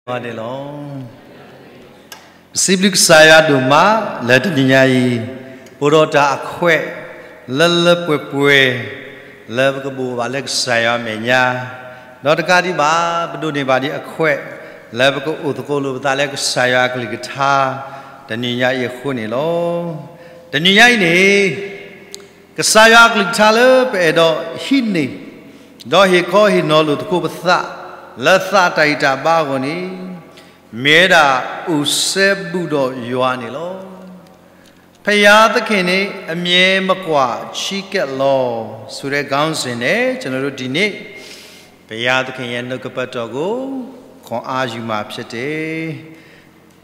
န့ၣ်လီၤ. ပစံးဘျုးကစၢ်ယွၤဒိၣ်မးလၢတနံၤညါအံၤ, အိၣ်ဒီးတၢ်အခွဲး လၢလၢပှဲၤပှဲၤ လၢပကဘိးဘၣ်လၢကစၢ်ယွၤအမဲာ်ညါ, ဒီးတကးဒံးဘၣ် ပဒိးန့ၢ်ဘၣ်ဒံးအခွဲး လၢပကအိၣ်သကိးလိာ်ပသးလၢကစၢ်ယွၤအကလုၢ်ကထါ တနံၤညါအံၤအဃိန့ၣ်လီၤ. တနံၤညါအံၤန့ၣ် ကစၢ်ယွၤအကလုၢ်ကထါလၢပအဲၣ်ဒိးဟံးန့ၢ် ဒီးဟ့ၣ်ခီဟ့ၣ်နီၤလိာ်သကိးပသး လၢသးတၢ်ဂံၢ်တၢ်ဘါအဂီၢ်န့ၣ် မ့ၢ်ဝဲဒၣ်အိၣ်စဲဘူးဒီးယွၤန့ၣ်လီၤ. ဘုရားသခင်နှင့် အမြဲမကွာ ချဉ်းကပ်လော ဆိုတဲ့ခေါင်းစဉ်နဲ့ ကျွန်တော်တို့ဒီနေ့ ဘုရားသခင်ရဲ့နှုတ်ကပတ်တော်ကို ခွန်အားယူမှာဖြစ်တယ်.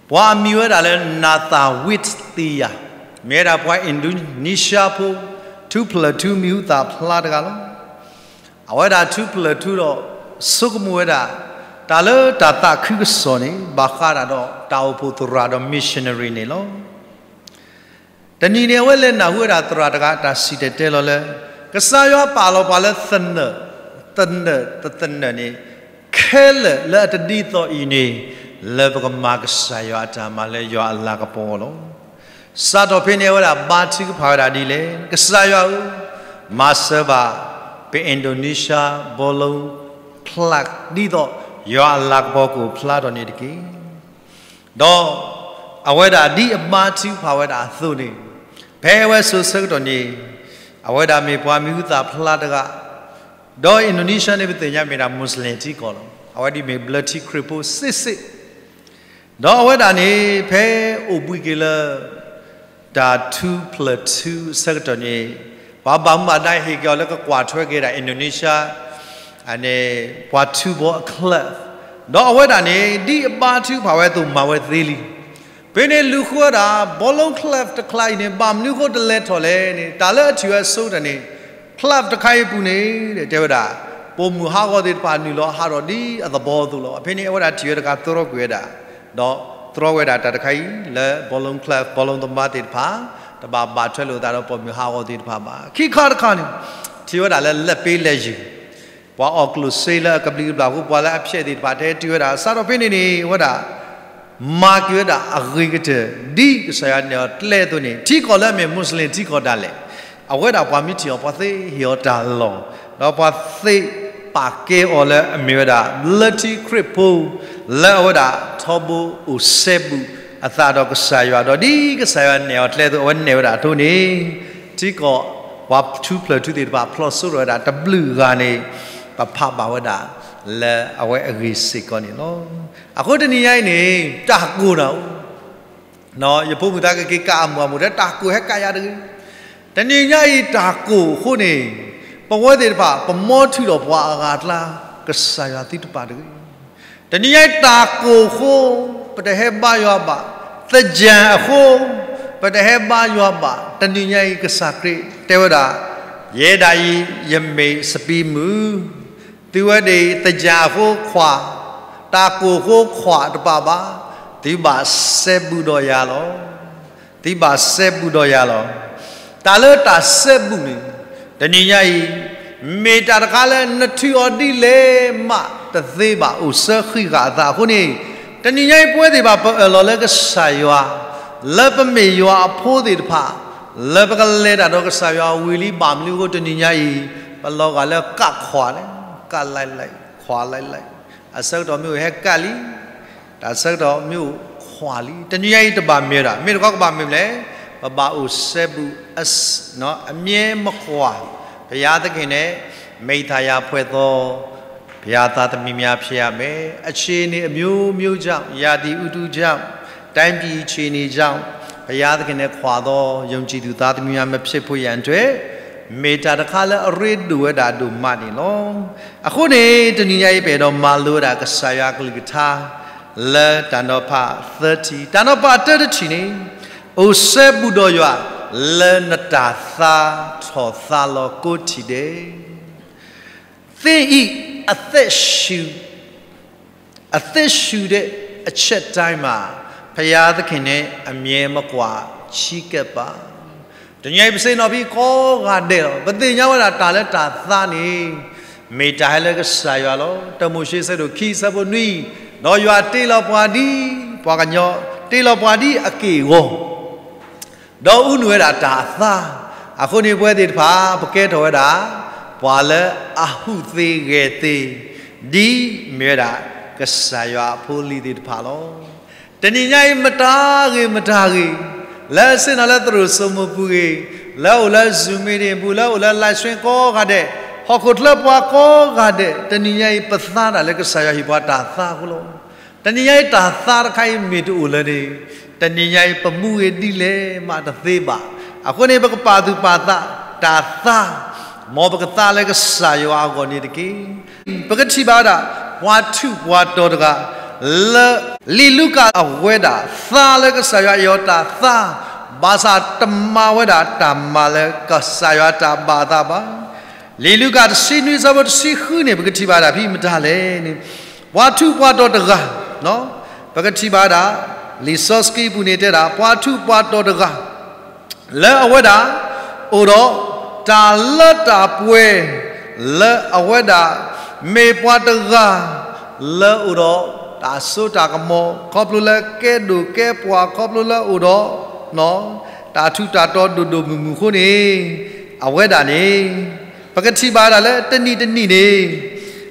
ပှၤအမံၤဝဲဒၣ်လၢ Nathan Wade Thier မ့ၢ်ဝဲဒၣ်ပှၤအံၣ်ဒိနံၡါဖိ ထူဖျၢၣ်ထူမံၤဟူသၣ်ဖျါတဂၤလီၤ. အဝဲဒၣ်ထူဖျၢၣ်ထူဒီး ဆိကမိၣ်ဝဲဒၣ် တၢ်လၢတၢ်သးခုကစီၣ်န့ၣ် ဘၣ်ဃးဒၣ်ဒီးတၢ်အိၣ်ဖှိၣ်သရၣ်ဒီး missionary န့ၣ်လီၤ. တနံၤန့ၣ် အဝဲလဲၤနၢ်ဟူဝဲဒၣ်သရၣ်တဂၤအတၢ်စံၣ်တဲၤတဲလီၤလၢ ကစၢ်ယွၤပာ်လီၤပှၤလၢသနၢၣ်, သနၢၣ်တသနၢၣ်န့ၣ် ခဲလၢာ်လၢအတဒ်သိးအံၤန့ၣ် လၢပကမၤကစၢ်ယွၤအတၢ်မၤလၢယွၤအလၤကပီၤလီၤ. စးထီၣ်ဖဲန့ၣ် အဝဲဒၣ်ဘါထုကဖၣ်ဝဲဒၣ်ဒ်လဲၣ်, ကစၢ်ယွၤဧၢ, မၤစၢၤဘၣ် ပ Indonesia ballroom club ဒ်သိးယွၤအလၤကပီၤကအိၣ်ဖျါထီၣ်န့ၣ်တက့ၢ်. ဒီးအဝဲဒၣ်ဒ်အဘါထုကဖၣ်ဝဲဒၣ်အသိးန့ၣ်, ဖဲအဝဲစိၤဆၢကတီၢ်န့ၣ် အဝဲဒၣ်မ့ၢ်ပှၤမံၤဟူသၣ်ဖျါတဂၤ, ဒီး Indonesia န့ၣ် ပသ့ၣ်ညါမ့ၢ်ဒၣ် Muslim ထံကီၢ်လီၤ. အဝဲဒၣ်မ့ၢ်ဘျၢထံခရံာ်ဖိစ့ၢ်စ့ၢ် ဒီးအဝဲဒၣ်န့ၣ် ဖဲအိၣ်ဘှံးက့ၤလၢ တၢ်ထူဖျၢၣ်ထူအဆၢကတီၢ်န့ၣ် ပှၤဘၣ်မူဘၣ်ဒါဟ့ၣ်က့ၤအီၤလၢကကွၢ်ထွဲက့ၤဒၣ် Indonesia န့ၣ် ပှၤထူဘီအ club ဒီးအဝဲဒၣ်န့ၣ် ဒ်အဘါထုကဖၣ်ဝဲအသိးမၤဝဲသ့လံ. ဖဲန့ၣ်လူၤဃုဝဲဒၣ် ballroom club တခါအံၤန့ၣ် ဘၣ်မနုၤဃိတလဲၤထီၣ်လဲၣ်န့ၣ် တၢ်လၢအထံၣ်ဝဲအဆိကတၢၢ်န့ၣ် club တခါအံၤအပူၤန့ၣ် တဲဝဲဒၣ် ပိာ်မုၣ်ဟးဂီၤသ့ၣ်တဖၣ်နုာ်လီၤဟးထီၣ်ဒ်အသဘီအသိးလီၤ. ဖဲန့ၣ် အဝဲဒၣ်ထံၣ်ဝဲတခါသြီကွံာ်ဝဲဒၣ်, ဒီးသြီဝဲဒၣ်တၢ်တခါအံၤလၢ ballroom club ballroom သမားသ့ၣ်တဖၣ် တဘၣ်ဘၣ်ထွဲလိာ်သးဒီးပိာ်မုၣ်ဟးဂီၤသ့ၣ်တဖၣ်ဘၣ်. ခံခါတခါန့ၣ် ထံၣ်ဝဲဒၣ်လၢ လက်ပေးလက်ယူၤ ပှၤအီၣ်ကျိၣ်စ့လၢအကဘျံးကဘျၣ်အဃိ ပှၤလၢအဖျဲးသ့ၣ်တဖၣ် တဲတုၤဝဲဒၣ် စးထီၣ်ဖဲန့ၣ်န့ၣ် အဝဲဒၣ် မၤက့ၤဝဲဒၣ်အဂ့ၤကတၢၢ် ဒ်ကစၢ်ယွၤနဲၣ်အီၤကျဲအသိးန့ၣ် ထံကီၢ်လၢအမ့ၢ် Muslim ထံကီၢ်ဒၣ်လဲာ် အဝဲဒၣ်ပှၤမ့ၢ်ထံၣ်အီၤ ပှၤသ့ဟ့ၣ်အီၤတၢ်လီၢ်, ဒီးပှၤသ့ပာ်ကဲအီၤလၢအမ့ၢ်ဝဲဒၣ် ဘျၢထံခရံာ်ဖိ လၢအဝဲဒၣ်ထီဘိအိၣ်စဲဘူးအသးဒီးကစၢ်ယွၤ ဒီးဒ်ကစၢ်ယွၤနဲၣ်အီၤကျဲအသိး အဝဲနဲၣ်ဝဲဒၣ်အသိးန့ၣ် ထံကီၢ်ပှၤထူဖျၢၣ်ထူသ့ၣ်တဖၣ် ဖျိးစိရိၤဝဲဒၣ်တဘျုးဂၤန့ၣ် ပဖးဘၣ်ဝဲဒၣ်လၢအဝဲအဂ့ၢ်စ့ၢ်ကီးန့ၣ်လီၤ. အဃိတနံၤညါအံၤန့ၣ် တၢ်ကိၢ်နၤအိၣ် ယဖိမုၣ်သးကက့ၤကးအမူးအမူး တဲတၢ်ကိၢ်ဟဲကးယၤတဂ့ၤ. တနံၤညါအံၤတၢ်ကိၢ်အဃိန့ၣ် ပဝဲသ့ၣ်တဖၣ် ပမီထုးဒီးပှၤအဂၤအကျါ ကစၢ်ယွၤသုတပာ်တဂ့ၤ. တနံၤညါအံၤတၢ်ကိၢ်အဃိ ပတဟဲဘါယွၤဘၣ်, သကြၢၣ်အဃိ ပတဟဲဘါယွၤဘၣ်. တနံၤညါအံၤကစၢ်ခရံာ်တဲဝဲဒၣ်, ယဲဒၣ်အံၤ ယမ့ၢ်စပံးမုၢ် သုဝဲဒၣ်အံၤ သကြၢၣ်အဃိခွး, တၢ်ကိၢ်အဃိခွးတပာ်ဘၣ်, သုဘၣ်စဲဘူးဒီးယၤလီၤ. သုဘၣ်စဲဘူးဒီးယၤလီၤ. တၢ်လၢတၢ်စဲဘူးန့ၣ် တနံၤညါအံၤ မ့ၢ်တၢ်တခါလၢနထုးအီၤဒ်လဲၣ်မး တသ့ဘၣ် အိၣ်ဆၢဃံးဃာ်အသးအဃိန့ၣ် တနံၤညါအံၤပဝဲသ့ၣ်တဖၣ် ပအၢၣ်လီၤလၢကစၢ်ယွၤ လၢပမ့ၢ်ယွၤအဖိသ့ၣ်တဖၣ် လၢပကလဲၤတၢ်ဒီးကစၢ်ယွၤဝံၤလံ ဘၣ်မနုၤအဃိတနံၤညါအံၤ ပလီၤဂာ်လၢကးခွးလဲၣ်, ကးလဲၣ်လဲၣ်, ခွးလဲၣ်လဲၣ်, အဆၢကတီၢ်မ့ၢ်အိၣ်ဟဲကးလံ, တၢ်ဆၢကတီၢ်မ့ၢ်အိၣ်ခွးလံ, တနံၤညါအံၤတဘၣ်မ့ၢ်ဒၣ်, မ့ၢ်တခီကဘၣ်မ့ၢ်မလဲၣ်, ပဘၣ်အိၣ်စဲဘူး အမြဲမကွာ ဘုရားသခင်နဲ့ မိတ်သာယာဖွဲ့သော ဘုရားသားသမီးများဖြစ်ရမယ်. အခြေအနေအမျိုးမျိုးကြောင့် ရာသီဥတုကြောင့် တိုင်းပြည်အခြေအနေကြောင့် ဘုရားသခင်နဲ့ခွါသောယုံကြည်သူသားသမီးများမဖြစ်ဖို့ရန်အတွက် မ့ၢ်တၢ်တခါလၢအရ့ဒိၣ်ဝဲဒၣ်ဒိၣ်မးန့ၣ်လီၤ. အဃိန့ၣ် တနံၤညါအံၤ ပအဲၣ်ဒိးမၤလိဝဲဒၣ်ကစၢ်ယွၤအကလုၢ်ကထါ လၢတၢ်နီၤဖးသၢထံၣ်, တၢ်နီၤဖးတၢတထံၣ်န့ၣ် အိၣ်စဲဘူးဒီးယွၤ လၢနတၢ်သါထီၣ်သါလီၤကိးထံၣ်ဒဲး သင်အသက်ရှူ အသက်ရှူတဲ့အချက်တိုင်းမှာ ဘုရားသခင်နဲ့အမြဲမကွာချဉ်းကပ်ပါ. တနံၤညါအံၤပစ့ၢ်နီၤဖံကိးဂၤဒဲးလီၤ. ပသ့ၣ်ညါဝဲဒၣ်တၢ်လၢတၢ်သါန့ၣ် မ့ၢ်တၢ်ဟဲလၢကစၢ်ယွၤလီၤ. တၢမိၤၡ့ဆၢဒိၣ်ခံဆၢဖိနွံ ဒီးယွၤတ့လီၤပှၤဒ်ပှၤကညီ, တ့လီၤပှၤဒ်အက့ၢ်အဂီၤ, ဒီးအူနုာ်ဝဲဒၣ်တၢ်အသါ. အဃိန့ၣ်ပဝဲသ့ၣ်တဖၣ် ပကဲထီၣ်ဝဲဒၣ် ပှၤလၢအဟူးသ့ဂဲၤသ့, ဒ်မ့ၢ်ဝဲဒၣ် ကစၢ်ယွၤအဖိအလံၤသ့ၣ်တဖၣ်လီၤ. တနံၤညါအံၤ မတၤဂ့ၤမတၤဂ့ၤ, လၢအဆ့ၣ်နီၤလၢသရိာ်စိမိၤပူၤဂ့ၤ, လၢအအိၣ်လၢ Zoom meeting ပူၤ, လၢအအိၣ်လၢ live stream ကိးဂၤဒဲး, ဟီၣ်ခိၣ်ချၢပှၤကိးဂၤဒဲး, တနံၤညါအံၤ ပသါတၢ်လၢကစၢ်ယွၤဟ့ၣ်ပှၤတၢ်သါအဃိလီၤ. တနံၤညါအံၤ တၢ်သါတခါအံၤမ့ၢ်တအိၣ်လၢၤန့ၣ်, တနံၤညါအံၤ ပမူဂ့ၤဒ်လဲၣ်မးတသ့ဘၣ်. အဃိန့ၣ် ပကပာ်သူၣ်ပာ်သးတၢ်သါ, မ်ပကသါလၢကစၢ်ယွၤအဂီၢ်န့ၣ်တက့ၢ်. ပကထံၣ်ဘၣ်ဝဲဒၣ် ပှၤထူးပှၤတီၤတဂၤ လၢ လံာ်လူၤကၣ်အဝဲဒၣ် သါလၢကစၢ်ယွၤအံၤအီၤတၢ်သါ, ဘၣ်ဆၣ်တမၤဝဲဒၣ်တၢ်မၤလၢကစၢ်ယွၤတၢ်ဘၣ်အသးဘၣ်. လံာ်လူၤကၣ်တဆံနွံ ဆၢဖိတဆံဃုန့ၣ် ပကထံၣ်ဘၣ်ဒၣ်ဖဲမတၤလဲၣ်န့ၣ်, ပှၤထူးပှၤတီၤတဂၤ, ပကထံၣ်ဘၣ်ဒၣ် လံာ်စီဆှံပူၤန့ၣ်တဲဒၣ် ပှၤထူးပှၤတီၤတဂၤ လၢအဝဲဒၣ် အိၣ်ဒီး တၢ်လၢတၢ်ပှဲၤ, လၢအဝဲဒၣ် မ့ၢ်ပှၤတဂၤ လၢအိၣ်ဒီး တၢ်စိတၢ်ကမီၤ ခီဖျိလၢကဲဒိၣ်ကဲပှၢ် ခီဖျိလၢအိၣ်ဒီး တၢ်ထူးတၢ်တီၤဒိၣ်ဒိၣ်မုၢ်မုၢ်အဃိန့ၣ် အဝဲဒၣ်န့ၣ် ပကထံၣ်ဘၣ်ဒၣ်လၢတနံၤတနံၤန့ၣ်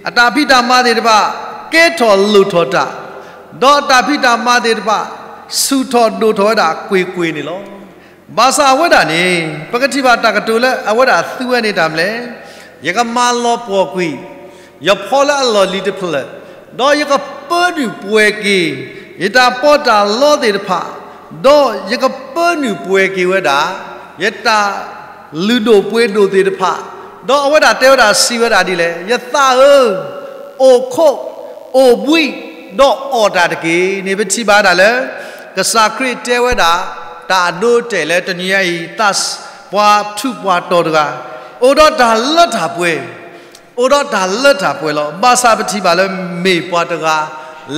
အတၢ်ဖံးတၢ်မၤသ့ၣ်တဖၣ် ကဲထီၣ်လိၣ်ထီၣ်တၢ်, ဒီးအတၢ်ဖံးတၢ်မၤသ့ၣ်တဖၣ် ဆူၣ်ထီၣ်ဒိၣ်ထီၣ်ဝဲဒၣ်ကွ့ၢ်ကွ့ၢ်န့ၣ်လီၤ. ဘၣ်ဆၣ်အဝဲဒၣ်န့ၣ် ပကထံၣ်ဘၣ်တၢ်ကတိၤလၢအဝဲဒၣ်သူဝဲန့ၣ်တၢ်မနုၤလဲၣ်, ယကမၤလီၤပှီၢ်ကွံာ် ယဖီလၢအလီၢ်လံၤတဖျၢၣ်, ဒီးယကပၢနုာ်ပှဲၤက့ၤ ယတၢ်ပီးတၢ်လီသ့ၣ်တဖၣ်, ဒီးယကပၢနုာ်ပှဲၤက့ၤဝဲဒၣ် ယတၢ်လုၢ်ဒိၣ်ပှ့ၤဒိၣ်သ့ၣ်တဖၣ်, ဒီးအဝဲဒၣ်တဲဝဲဒၣ်စံးဝဲဒၣ်ဒ်လဲၣ်, ယသးဧၢ, အိၣ်ခိး, အိၣ်ဘှံး, ဒီးအီၣ်တၢ်တက့ၢ်န့ၣ် ပထံၣ်ဘၣ်ဒၣ်လၢ ကစၢ်ခရံာ်တဲဝဲဒၣ် တၢ်အဒိအတဲာ်လၢတနံၤညါအံၤ သးပှၤထူးပှၤတီၤတဂၤ အိၣ်ဒီးတၢ်လၢတၢ်ပှဲၤ, အိၣ်ဒီးတၢ်လၢတၢ်ပှဲၤလီၤ. ဘၣ်ဆၣ်ပထံၣ်ဘၣ်လၢမ့ၢ်ပှၤတဂၤ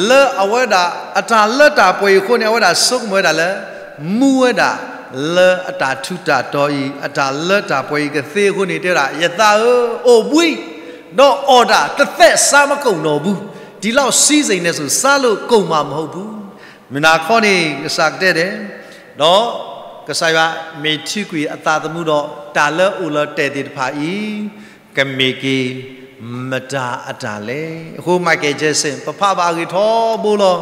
လၢအဝဲဒၣ်အတၢ်လၢတၢ်ပှဲၤအံၤအဃိန့ၣ် အဝဲဒၣ်ဆိကမိၣ်ဝဲဒၣ်လၢ မူဝဲဒၣ်လၢအတၢ်ထူးတၢ်တီၤအံၤ အတၢ်လၢတၢ်ပှဲၤအံၤကသ့အဃိန့ၣ် တဲဝဲဒၣ် ယသးဧၢ, အိၣ်ဘှံး, ဒီးအီၣ်တၢ်တသဲးစးမကိာ်နီၢ်ဘူး, ဒီးလီၢ်စံစိၣ်န့ၣ်စိၤ စးလိာ်ကိၣ်မးမဟူးဘူး. မုၢ်နၤခီန့ၣ် ကစၢ်ကတဲဒဲး, ဒီးကစၢ်ယွၤမ့ၢ်ထုးကွံာ်အသးသမူဒီး တၢ်လၢအိၣ်လီၤတဲာ်သ့ၣ်တဖၣ်အံၤ ကမ့ၢ်က့ၤ မတၤအတၢ်လဲၣ်. အဃိ Michael Jackson ပဖးဘၣ်အဂ့ၢ်ထီဘိလီၤ.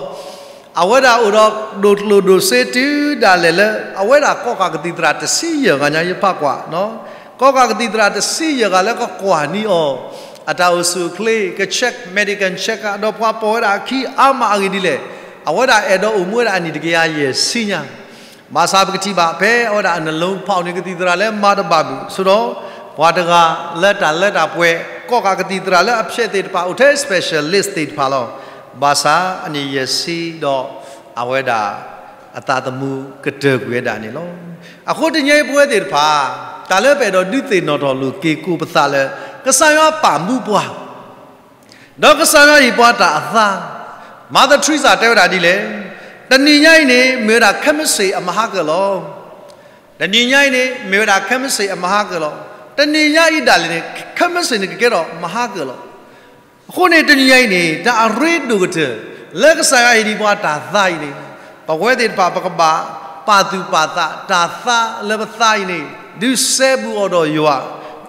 အဝဲဒၣ်အိၣ်ဒီးဒိၣ်ကျိၣ်ဒိၣ်စ့တုၤဒၣ်လဲာ်လၢ အဝဲဒၣ်ကီၣ်ကးကသံၣ်သရၣ်တဆံယဲၢ်ဂၤညါ ယဖးကွၢ်, ကီၣ်ကးကသံၣ်သရၣ်တဆံယဲၢ်ဂၤလၢကကွၢ်န့ၢ်အီၤ အတၢ်အိၣ်ဆူၣ်အိၣ်ချ့ က check medical check ဒီးပှၤပိာ်ဝဲဒၣ်အခံအါမးအဂ့ၢ်ဒ်လဲၣ်, အဝဲဒၣ်အဲၣ်ဒိးအိၣ်မူဝဲဒၣ်အနံၣ်တကယၤယဲၢ်ဆံညါ ဘၣ်ဆၣ်ပကထံၣ်ဘၣ်ဖဲအဝဲဒၣ်အနလီဖးန့ၣ် ကသံၣ်သရၣ်လၢမၤတဘၣ်ဘုၣ် ဆိဒီး ပှၤတဂၤလၢတၢ်လၢတၢ်ပှဲၤ ကီၣ်ကးကသံၣ်သရၣ်လၢအဖျဲးသ့ၣ်တဖၣ် အိၣ်ထဲ specialist သ့ၣ်တဖၣ်လီၤ. ဘၣ်ဆၣ်အနံၣ်ယဲၢ်ဆံဒီး အဝဲဒၣ် အသးသမူကတၢၢ်ကွံာ်ဝဲဒၣ်န့ၣ်လီၤ. အဃိတနံၤအံၤပဝဲသ့ၣ်တဖၣ် တၢ်လၢပအဲၣ်ဒိးဒုးသ့ၣ်နီၣ်ထီၣ်လိာ်က့ၤကိးပသးလၢ ကစၢ်ယွၤပာ်မူပှၤ ဒီးကစၢ်ယွၤဟ့ၣ်ပှၤတၢ်အသါ, Mother Teresa တဲဝဲဒၣ်ဒ်လဲၣ်, တနံၤညါအံၤန့ၣ် မ့ၢ်ဝဲဒၣ်ခဲမုၢ်ဆ့ၣ်အမဟါကၢၢ်လီၤ. တနံၤညါအံၤန့ၣ် မ့ၢ်ဝဲဒၣ်ခဲမုၢ်ဆ့ၣ်အမဟါကၢၢ်လီၤ. တနံၤညါအံၤဒၣ်လဲာ်န့ၣ် ခဲမုၢ်ဆ့ၣ်န့ၣ်ကကဲထီၣ်မဟါကၢၢ်လီၤ. အဃိန့ၣ်တနံၤညါအံၤန့ၣ် တၢ်အရ့ဒိၣ်ကတၢၢ် လၢကစၢ်ယွၤဟ့ၣ်ဒံးပှၤတၢ်သါအံၤန့ၣ် ပဝဲသ့ၣ်တဖၣ်ပကဘၣ် ပာ်သူၣ်ပာ်သး တၢ်သါလၢပသါအံၤန့ၣ် ဒုးစဲဘူးအီၤဒီးယွၤ,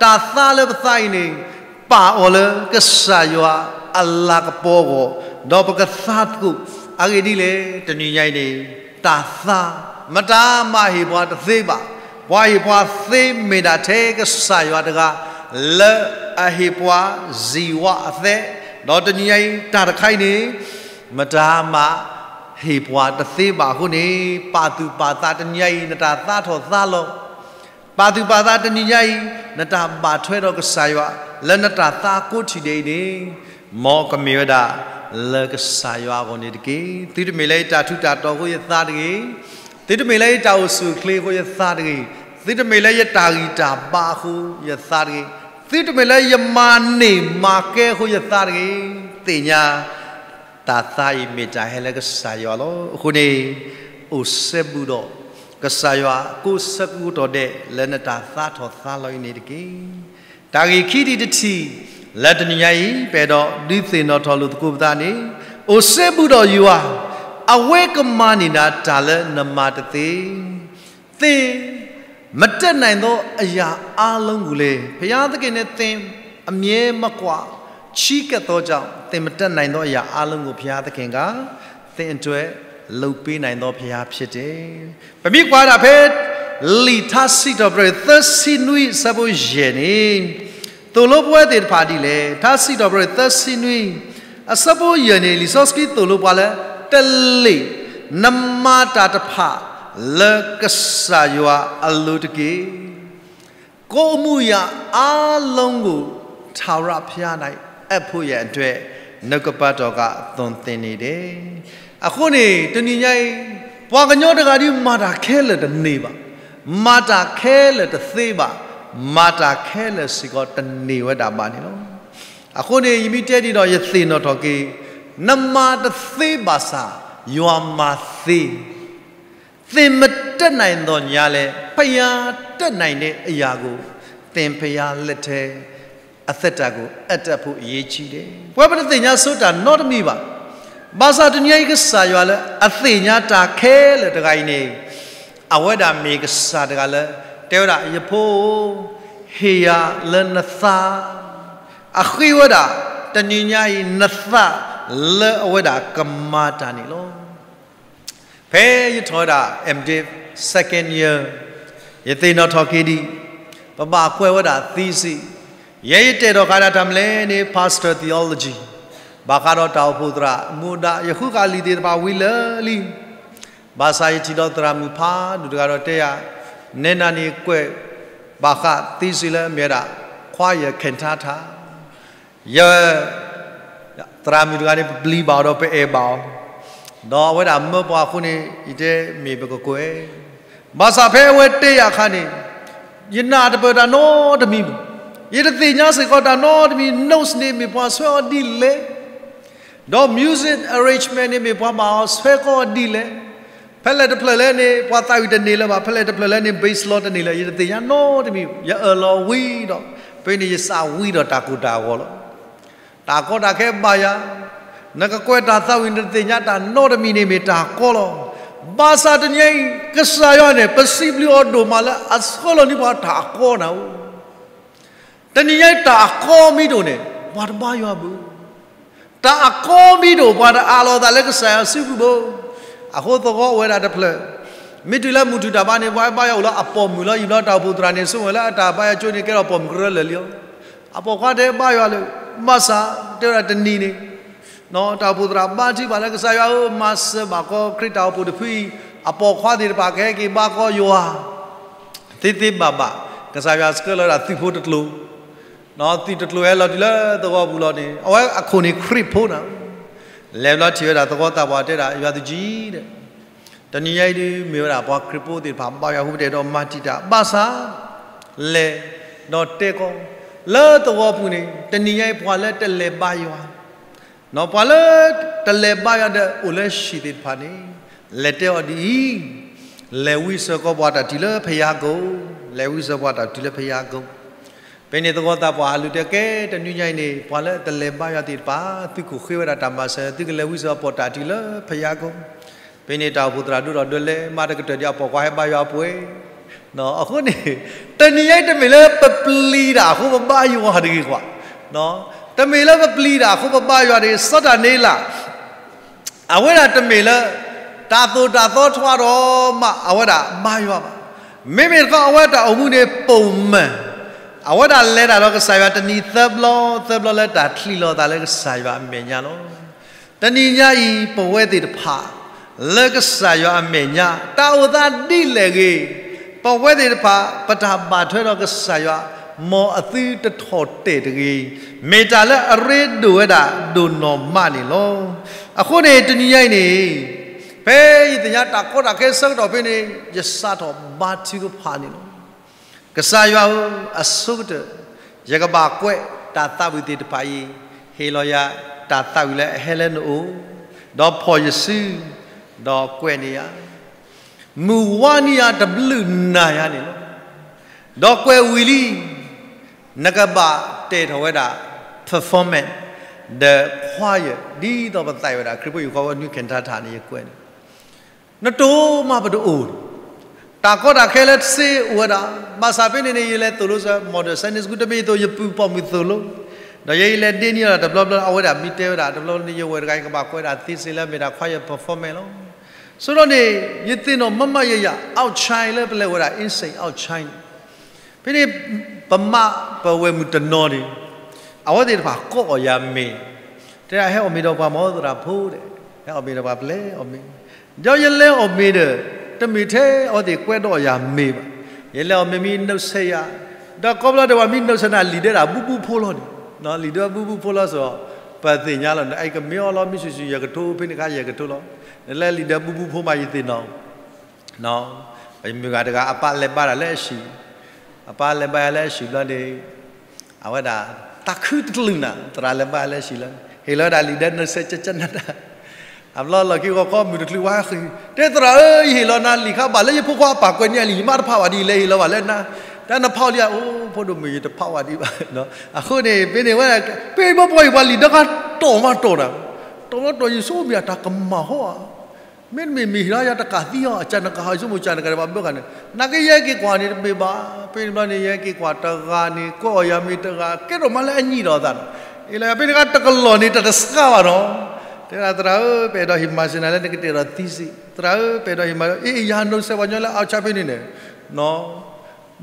တၢ်သါလၢပသါအံၤန့ၣ် ပာ်အီၤလၢကစၢ်ယွၤအလၤကပီၤအဂီၢ်, ဒီးပကသါသကိး အဂ့ၢ်ဒ်လဲၣ် တနံၤညါအံၤန့ၣ် တၢ်သါ မတၤမၤဟ့ၣ်ပှၤတသ့ဘၣ်. ပှၤဟ့ၣ်ပှၤသ့မ့ၢ်ဒၣ်ထဲကစၢ်ယွၤတဂၤ လၢအဟ့ၣ်ပှၤဇံဝၤအသဲ, ဒီးတနံၤညါအံၤ တၢ်တခါအံၤန့ၣ် မတၤမၤဟ့ၣ်ပှၤတသ့ဘၣ်အဃိန့ၣ် ပာ်သူၣ်ပာ်သးတနံၤညါအံၤ နတၢ်သါထီၣ်သါလီၤ ပာ်သူၣ်ပာ်သးတနံၤညါအံၤ နတၢ်ဘၣ်ထွဲဒီးကစၢ်ယွၤ လၢနတၢ်သါကိးထံၣ်ဒဲးအံၤန့ၣ် မ်ကမ့ၢ်ဝဲဒၣ် လၢကစၢ်ယွၤအဂီၢ်န့ၣ်တက့ၢ်. သုတမ့ၢ်လၢယတၢ်ထူးတၢ်တီၤအဃိယသါတဂ့ၤ, သုတမ့ၢ်လၢယတၢ်အိၣ်ဆူၣ်အိၣ်ချ့အဃိယသါတဂ့ၤ, သုတမ့ၢ်လၢယတၢ်ဂံၢ်တၢ်ဘါအဃိယသါတဂ့ၤ, သုတမ့ၢ်လၢယမၤန့ၢ်မၤကဲအဃိယသါတဂ့ၤ, သ့ၣ်ညါ တၢ်သါအံၤမ့ၢ်တၢ်ဟဲလၢကစၢ်ယွၤလီၤ. အဃိန့ၣ် အိၣ်စဲဘူးဒီး ကစၢ်ယွၤကိးဆၢကတီၢ်ဒဲး လၢနတၢ်သါထီၣ်သါလီၤအံၤန့ၣ်တက့ၢ်. တၢ်ဂ့ၢ်ခံထံၣ်တထံၣ် လၢတနံၤညါအံၤ ပအဲၣ်ဒိးဒုးသ့ၣ်နီၣ်ထီၣ်လိာ်သကိးပသးန့ၣ် အိၣ်စ့ဘူးဒီးယွၤ, အဝဲကမၤန့ၢ်နၤတၢ်လၢနမၤတသ့. သင်မတတ်နိုင်သောအရာအားလုံးကိုလည်း ဘုရားသခင်နဲ့သင်အမြဲမကွာ ချဉ်းကပ်သောကြောင့် သင်မတတ်နိုင်သောအရာအားလုံးကို ဘုရားသခင်က သင်အတွက်လုပ်ပေးနိုင်သောဘုရားဖြစ်တယ်. ပမ့ၢ်ကွၢ်ဒၣ်ဖဲ လံာ်ထါစံးထီၣ်ပတြၢၤ သၢဆံနွံ အဆၢဖိယဲၢ်န့ၣ် သိၣ်လိပဝဲသ့ၣ်တဖၣ်ဒ်လဲၣ်. ထါစံးထီၣ်ပတြၢၤ သၢဆံနွံ အဆၢဖိယဲၢ်န့ၣ် လံာ်စီဆှံသိၣ်လိပှၤလၢ တလ့ၣ် နမၤတၢ်တဖၣ်လၢကစၢ်ယွၤအလိၤတက့ၢ်. ကိုယ်အမှုအရာအားလုံးကို ထာဝရဘုရား၌အပ်ဖို့ရန်အတွက် နှုတ်ကပတ်တော်ကသွန်သင်နေတယ်. အဃိန့ၣ် တနံၤညါအံၤ ပှၤကညီတဂၤဒုးမၤတၢ်ခဲလၢာ်တန့ၢ်ဘၣ်, မၤတၢ်ခဲလၢာ်တသ့ဘၣ်, မၤတၢ်ခဲလၢာ်စ့ၢ်ကီးတန့ၢ်ဝဲဒၣ်ဘၣ်န့ၣ်လီၤ. အဃိန့ၣ် ယမ့ၢ်တဲဒ်ဒီးယသ့ၣ်နီၣ်ထီၣ်က့ၤ, နမၤတသ့ဘၣ်ဆၣ် ယွၤမၤသ့ သင်မတတ်နိုင်သော်ငြားလည်း ဘုရားတတ်နိုင်တဲ့အရာကို သင်ဘုရားလက်ထဲအသက်တာကိုအပ်တတ်ဖို့အရေးကြီးတယ်. ပဝဲပတသ့ၣ်ညါဆိတၢ်နီတမံၤဘၣ်. ဘၣ်ဆၣ်တနံၤအံၤကစၢ်ယွၤလၢအသ့ၣ်ညါတၢ်ခဲလၢာ်တဂၤအံၤန့ၣ် အဝဲဒၣ်မ့ၢ်ကစၢ်တဂၤလၢ တဲဝဲဒၣ် ယဖိဧၢ, ဟ့ၣ်ယၤလၢနသး, အဃ့ဝဲဒၣ် တနံၤညါအံၤ နသးလၢအဝဲဒၣ်ကမၤတၢ်န့ၣ်လီၤ. ဖဲယထီၣ်ဝဲဒၣ် M.Div second year ယသ့ၣ်နီၣ်ထီၣ်က့ၤဒံး, ပဘၣ်ကွဲးဝဲဒၣ် thesis, ယဲယတဲာ်ထီၣ်ဃာ်ဒၣ်တၢ်မနုၤလဲၣ်န့ၣ် Pastor Theology ဘၣ်ဃးဒီးတၢ်အိၣ်ဖှိၣ်သရၣ်မူဒါ ယဃုဃာ်လံာ်သ့ၣ်တဖၣ်ဝံၤလၢာ်လံ. ဘၣ်ဆၣ်ယထံၣ်ဒီးသရၣ်မုၣ်ဖးဒိၣ်တဂၤဒီးတဲယၤ, နဲနၤန့ၣ်ကွဲးဘၣ်ဃး thesis လၢအမ့ၢ်ဝဲဒၣ် choir cantata ယ သရၣ်မုၣ်တဂၤန့ၣ် ပပျံၤဘၣ်အီၤဒီးပအဲၣ်ဘၣ်အီၤ, ဒီးအဝဲဒၣ်မၢပှၤအဃိန့ၣ် ယတဲမ့ၢ်ပကကွဲး, ဘၣ်ဆၣ်ဖဲအဝဲတဲယၤအခါန့ၣ် ယနၢ်တပၢၢ်တၢ်နီတမံၤဘၣ်. ယတသ့ၣ်ညါစ့ၢ်ကီးတၢ်နီတမံၤ notes န့ၣ်မ့ၢ်ပှၤဆွဲအီၤဒ်လဲၣ် ဒီး music arrangement န့ၣ်မ့ၢ်ပှၤဘၣ်အီၤဆွဲကီးအီၤဒ်လဲၣ်. ဖဲလဲၣ်တဖျၢၣ်လဲၣ်န့ၣ် ပှၤသးဝံၣ်တန့ၢ်လၢၤဘၣ်, ဖဲလဲၣ်တဖျၢၣ်လဲၣ်န့ၣ် bass လီၤတန့ၢ်လၢၤ, ယတသ့ၣ်ညါနီတမံၤ, ယအၢၣ်လီၤဝံၤဒီး ဖဲန့ၣ်ယစးဝံဒီးတၢ်ကိၢ်တၢ်ဂီၤလီၤ. တၢ်ကီတၢ်ခဲဘၣ်ယၤ, နကကွဲးတၢ်သးဝံၣ် နတသ့ၣ်ညါတၢ်နီတမံၤန့ၣ်မ့ၢ်တၢ်ကီလီၤ. ဘၣ်ဆၣ်တနံၤအံၤ ကစၢ်ယွၤန့ၣ် ပစံးဘျုးအီၤဒိၣ်မးလၢအဆှၢလီၤန့ၢ်ပှၤတၢ်ကီနၤဧိၤ တနံၤညါအံၤတၢ်အကီမ့ၢ်ဒိၣ်န့ၣ် ပှၤတဘါယွၤဘၣ်. တၢ်အကီမ့ၢ်ဒိၣ် ပှၤတအးလီၤသးလၢကစၢ်ယွၤစုပူၤဘၣ်. အဃိသဝီအိၣ်ဝဲဒၣ်တဖျၢၣ်, မ့ၢ်တုၤလၢမုၢ်ထူၣ်တၢ်ဘါန့ၣ် ပှၤဘါယွၤအိၣ်လၢအပိာ်မုၣ်လီၤ. ယံာ်ဘျီတၢ်အိၣ်ဖှိၣ်သရၣ်န့ၣ် ဆိကမိၣ်လၢအတၢ်ဘါယွၤကၠိန့ၣ် ကဲထီၣ်ပိာ်မုၣ်ကရၢလၢာ်လံလီၤ. အပိာ်ခွါတဲဘါယွၤလၢ ဘၣ်ဆၣ် တဲဝဲဒၣ်တနံၤန့ၣ် တၢ်အိၣ်ဖှိၣ်သရၣ်ဘါထုကဖၣ်လၢကစၢ်ယွၤဧၢ, မၤစၢၤဘၣ်ကီးခရံာ်တၢ်အိၣ်ဖှိၣ်တဖုအံၤ အပိာ်ခွါသ့ၣ်တဖၣ်ကဟဲက့ၤဘါကီးယွၤ သ့သ့ဘၣ်ဘၣ်, ကစၢ်ယွၤဆှၢလီၤဝဲဒၣ်သုးဖိတကျိၤ, သုးတကျိၤဟဲလီၤတုၤလၢသဝီပူၤလီၤန့ၣ် အဝဲအခိၣ်န့ၣ်ခရံာ်ဖိနၤ. လဲၤဘျီထံၣ်ဝဲဒၣ်သဝီသးပှၢ်တဲဒၣ် ယွၤသူကံၤဒီး တနံၤညါအံၤဒုး မ့ၢ်ဝဲဒၣ်ပှၤခရံာ်ဖိသ့ၣ်တဖၣ်ဘါယွၤအဃိ ပတဲဒီးမၤတံာ်တာ် ဘၣ်ဆၣ် လဲၤဒီးတဲကီး လၢသဝီပူၤန့ၣ် တနံၤညါအံၤပှၤလၢတလဲၤဘါယွၤ ပှၤလၢတလဲၤဘါယွၤဒီးအိၣ်လၢဟံၣ်သ့ၣ်တဖၣ်န့ၣ် လဲၤတဲအီၤဒ်အံၤ, လဲၤဝံစၢၤကီးပှၤတၢ်တုၤလၢဖယါကိာ်, လဲၤဝံစၢၤပှၤတၢ်တုၤလၢဖယါကိာ်. ဖဲန့ၣ်သဝီသးပှၢ်အလုၢ်တဲကဲ တနွံညါအံၤန့ၣ် ပှၤလၢတလဲၤဘါယွၤသ့ၣ်တဖၣ် သုးခိၣ်ဃ့ဝဲဒၣ်တၢ်မၤစၢၤ သုကလဲၤဝံစၢၤအပိာ်တၢ်တုၤလၢဖယါကိာ်. ဖဲန့ၣ်တၢ်အိၣ်ဖှိၣ်သရၣ်ဒိၣ်ဒီးဒွဲလဲၤမၤတကတၢၢ်ဒံး အပိာ်ခွါဟဲဘါယွၤပှဲၤ အဃိန့ၣ် တနံၤညါအံၤတမ့ၢ်လၢပပျံၤတၢ်အဃိပဘါယွၤတဂ့ၤကွၢ်, တမ့ၢ်လၢပပျံၤတၢ်အဃိပဘါယွၤတဂ့ၤ စီၤတၢ်န့ၣ်လၢ အဝဲဒၣ်တမ့ၢ်လၢ တၢ်သိၣ်တၢ်သီထွါဒီးမး အဝဲဒၣ်ဘါယွၤဘၣ်. မ့မ့ၢ်တခီအဝဲတၢ်အိၣ်မူန့ၣ်ပိာ်မၢၢ်, အဝဲဒၣ်လဲၤတၢ်ဒီးကစၢ်ယွၤတနံၤသၢဘျီ သၢဘျီလၢတၢ်ချံးလီၤသးလၢကစၢ်ယွၤအမဲာ်ညါလီၤ. တနံၤညါအံၤ ပဝဲသ့ၣ်တဖၣ် လၢကစၢ်ယွၤအမဲာ်ညါ တၢ်အိၣ်သးဒ်လဲၣ်ဂ့ၤ, ပဝဲသ့ၣ်တဖၣ် ပတၢ်ဘၣ်ထွဲဒီးကစၢ်ယွၤ မ်အသုတထီၣ်တဲာ်တဂ့ၤ, မ့ၢ်တၢ်လၢအရ့ဒိၣ်ဝဲဒၣ်ဒိၣ်နီၢ်မးန့ၣ်လီၤ. အဃိန့ၣ် တနံၤညါအံၤန့ၣ် ဖဲယသ့ၣ်ညါတၢ်ကီတၢ်ခဲဆၢကတီၢ်ဖဲန့ၣ် ယစးထီၣ်ဘါထုကဖၣ်န့ၣ်လီၤ. ကစၢ်ယွၤဧၢ, အဆိကတၢၢ် ယကဘၣ်ကွဲးတၢ်သးဝံၣ်သ့ၣ်တဖၣ်အံၤ, ဟ့ၣ်လီၤယၤတၢ်သးဝံၣ်လၢအဟဲလၢနအိၣ်, ဒီးဖီၣ်ယစု, ဒီးကွဲးန့ၢ်ယၤ, မုၢ်ဝါနံၤယၤတဘျုးနၤယၤန့ၣ်လီၤ. ဒီးကွဲးဝံၤလံ နကဘၣ်တဲာ်ထီၣ်ဝဲဒၣ် performance, ဒီးခွါယဲၢ် ဒ်သိးပသးဝဲဒၣ် ခရံာ်ဖိယူၢ်ဃီဖိ နွံ Cantata န့ၣ် ယကွဲးန့ၣ် နတိၢ်မးပတအိၣ်န့ၣ်, တၢ်ကီတၢ်ခဲလၢစ့အိၣ်ဝဲဒၣ်, ဘၣ်ဆၣ်ဖဲန့ၣ်န့ၣ် ယလဲၤသိၣ်လိစၢၤ Model Sunday School တမ့ၢ်ယသိး ယပုၢ်ပိာ်မုၣ်သိၣ်လိ, ဒီးယဲယလဲၤဒ့န့ၢ်အီၤတဘျီဘျီ အဝဲဒၣ်မ့ၢ်တဲဝဲဒၣ် တဘျီဘျီန့ၣ် ယဝဲၢ်တဂၤ ယကဘၣ်ကွဲးဒၣ်သ့စ့လၢအမ့ၢ်ဒၣ်ခွါယဲၢ် performance လီၤ. ဆိဒီးန့ၣ် ယသ့ၣ်နီၣ်မးမးယဲယၤ outshine လၢပလဲၤဝဲဒၣ် insane outshine န့ၣ် ဖဲန့ၣ် ပမါပဝဲၢ်မုၣ်တနီၤန့ၣ် အဝဲသ့ၣ်တဖၣ်ကိးအီၣ်ယၤမ့ၤ, တဲဒၣ်ဟဲအီၣ်မ့ၤဒီးပှၤမ့ၢ်သရၣ်ဖိဒီး ဟဲအီၣ်မ့ၤဒီးပှၤပလဲၤအီၣ်မ့ၤ, ဒီးယလဲၤအီၣ်မ့ၤဒီး တမ့ၢ်ထဲအဝဲသ့ၣ်ကွဲးဒီးအီၣ်ယၤမ့ၤဘၣ်, ယလဲၤအီၣ်မ့ၤမ့ၢ် နုတ်ဆက် ယၤ, ဒီးကိးဘျီဒီးပှၤမ့ၢ် နုတ်ဆက် နၤ လံာ်ဒၢဒၣ်ဘူဘူဖိလီၤန့ၣ်, လံာ်ဒၢဘူဘူဖိလီၤစ့ၢ်ကီး ပသ့ၣ်ညါလီၤန့ၣ် အံၤကမ့ၢ်အီၤလီၤ မ့ၢ်ဆူၣ်ဆူၣ်ယဲၢ်ကထိ ဖဲန့ၣ်ခါယဲၢ်ကထိလီၤ, နလဲၤလံာ်ဒၢဘူဘူဖိမး ယသ့ၣ်နီၣ် ပမုၢ်ဂၤတဂၤ အပၢ်လဲၤဘါတၢ်လၢအဟံၣ်, အပၢ်လဲၤဘါယၤလၢအဟံၣ်ဘျီန့ၣ် အဝဲဒၣ် တၢ်ခုတကလုာ်နၤ သရၣ်လဲၤဘါယၤလၢအဟံၣ်လီၤ, ဟ့ၣ်လီၤဝဲဒၣ်လံာ်ဒၢ နုတ်ဆက် ကကနတၢ်, အဘျီလီၢ်ခံဂီၤခီ မုၢ်တချုးဝါဃံၤ တဲသရၣ်ဧၢ ယဟ့ၣ်လီၤနၤလံာ်ခါဘၣ်လၢယဖိခွါအပၢ်ကွဲးန့ၢ်အလံာ် ယမါတဖးဘၣ်ဒ်လဲၣ် ဟ့ၣ်လီၤဘၣ်လၢနၤ, တၢ်နဖးအီၤလံဧါ အိၣ် ဖိဒိၣ်မုၣ် ယတဖးဘၣ်ဒံးဘၣ်, အဃိန့ၣ် ဖဲန့ၣ်ဝဲ ဖဲဘီပှၤအံၤ ပှၤလံာ်ဒၢခါတီၢ်မးတီၢ်နၤ, တီၢ်မးတီၢ် ယဆိကမိၣ်မ့ၢ်အတၢ်ကမၣ်ဟီဧါ မ့တမ့ၢ်မ့ၢ်ဟ့ၣ်လီၤယၤတကးသံအီၤ အကၢ်နကဟး ယဆိကမိၣ်ကၢ်နကးဒံးဘၣ်ဘၢဃာ်န့ၣ် နာ်က့ယဟဲက့ၤကွၢ်န့ၣ်တမ့ၢ်ဘၣ်, ဖဲန့ၣ်ဘျီန့ၣ် ယဟဲက့ၤကွၢ်တဂၤန့ၣ် ကွဲးအီၣ်ယၤမ့ၤတဂၤ ကဲထီၣ်မးလၢအညံၣ်ဒီးအသးန့ၣ်, အ့လၢဖဲန့ၣ်ခါတကလီၢ်န့ၣ် တၢ်တစှၤဘၣ်နီၤ, တဲဒၣ်သရၣ်ဧၢ ပအဲၣ်ဒိးဟ့ၣ်မၤစၢၤနၤလၢနကတဲာ်ဒီးသံစ့, သရၣ်ဧၢ ပအဲၣ်ဒိးဟ့ၣ်မၤ အ့ ယၤ နုတ်ဆက် ပှၤညီလၢ outshine ဖဲန့ၣ်န့ၣ်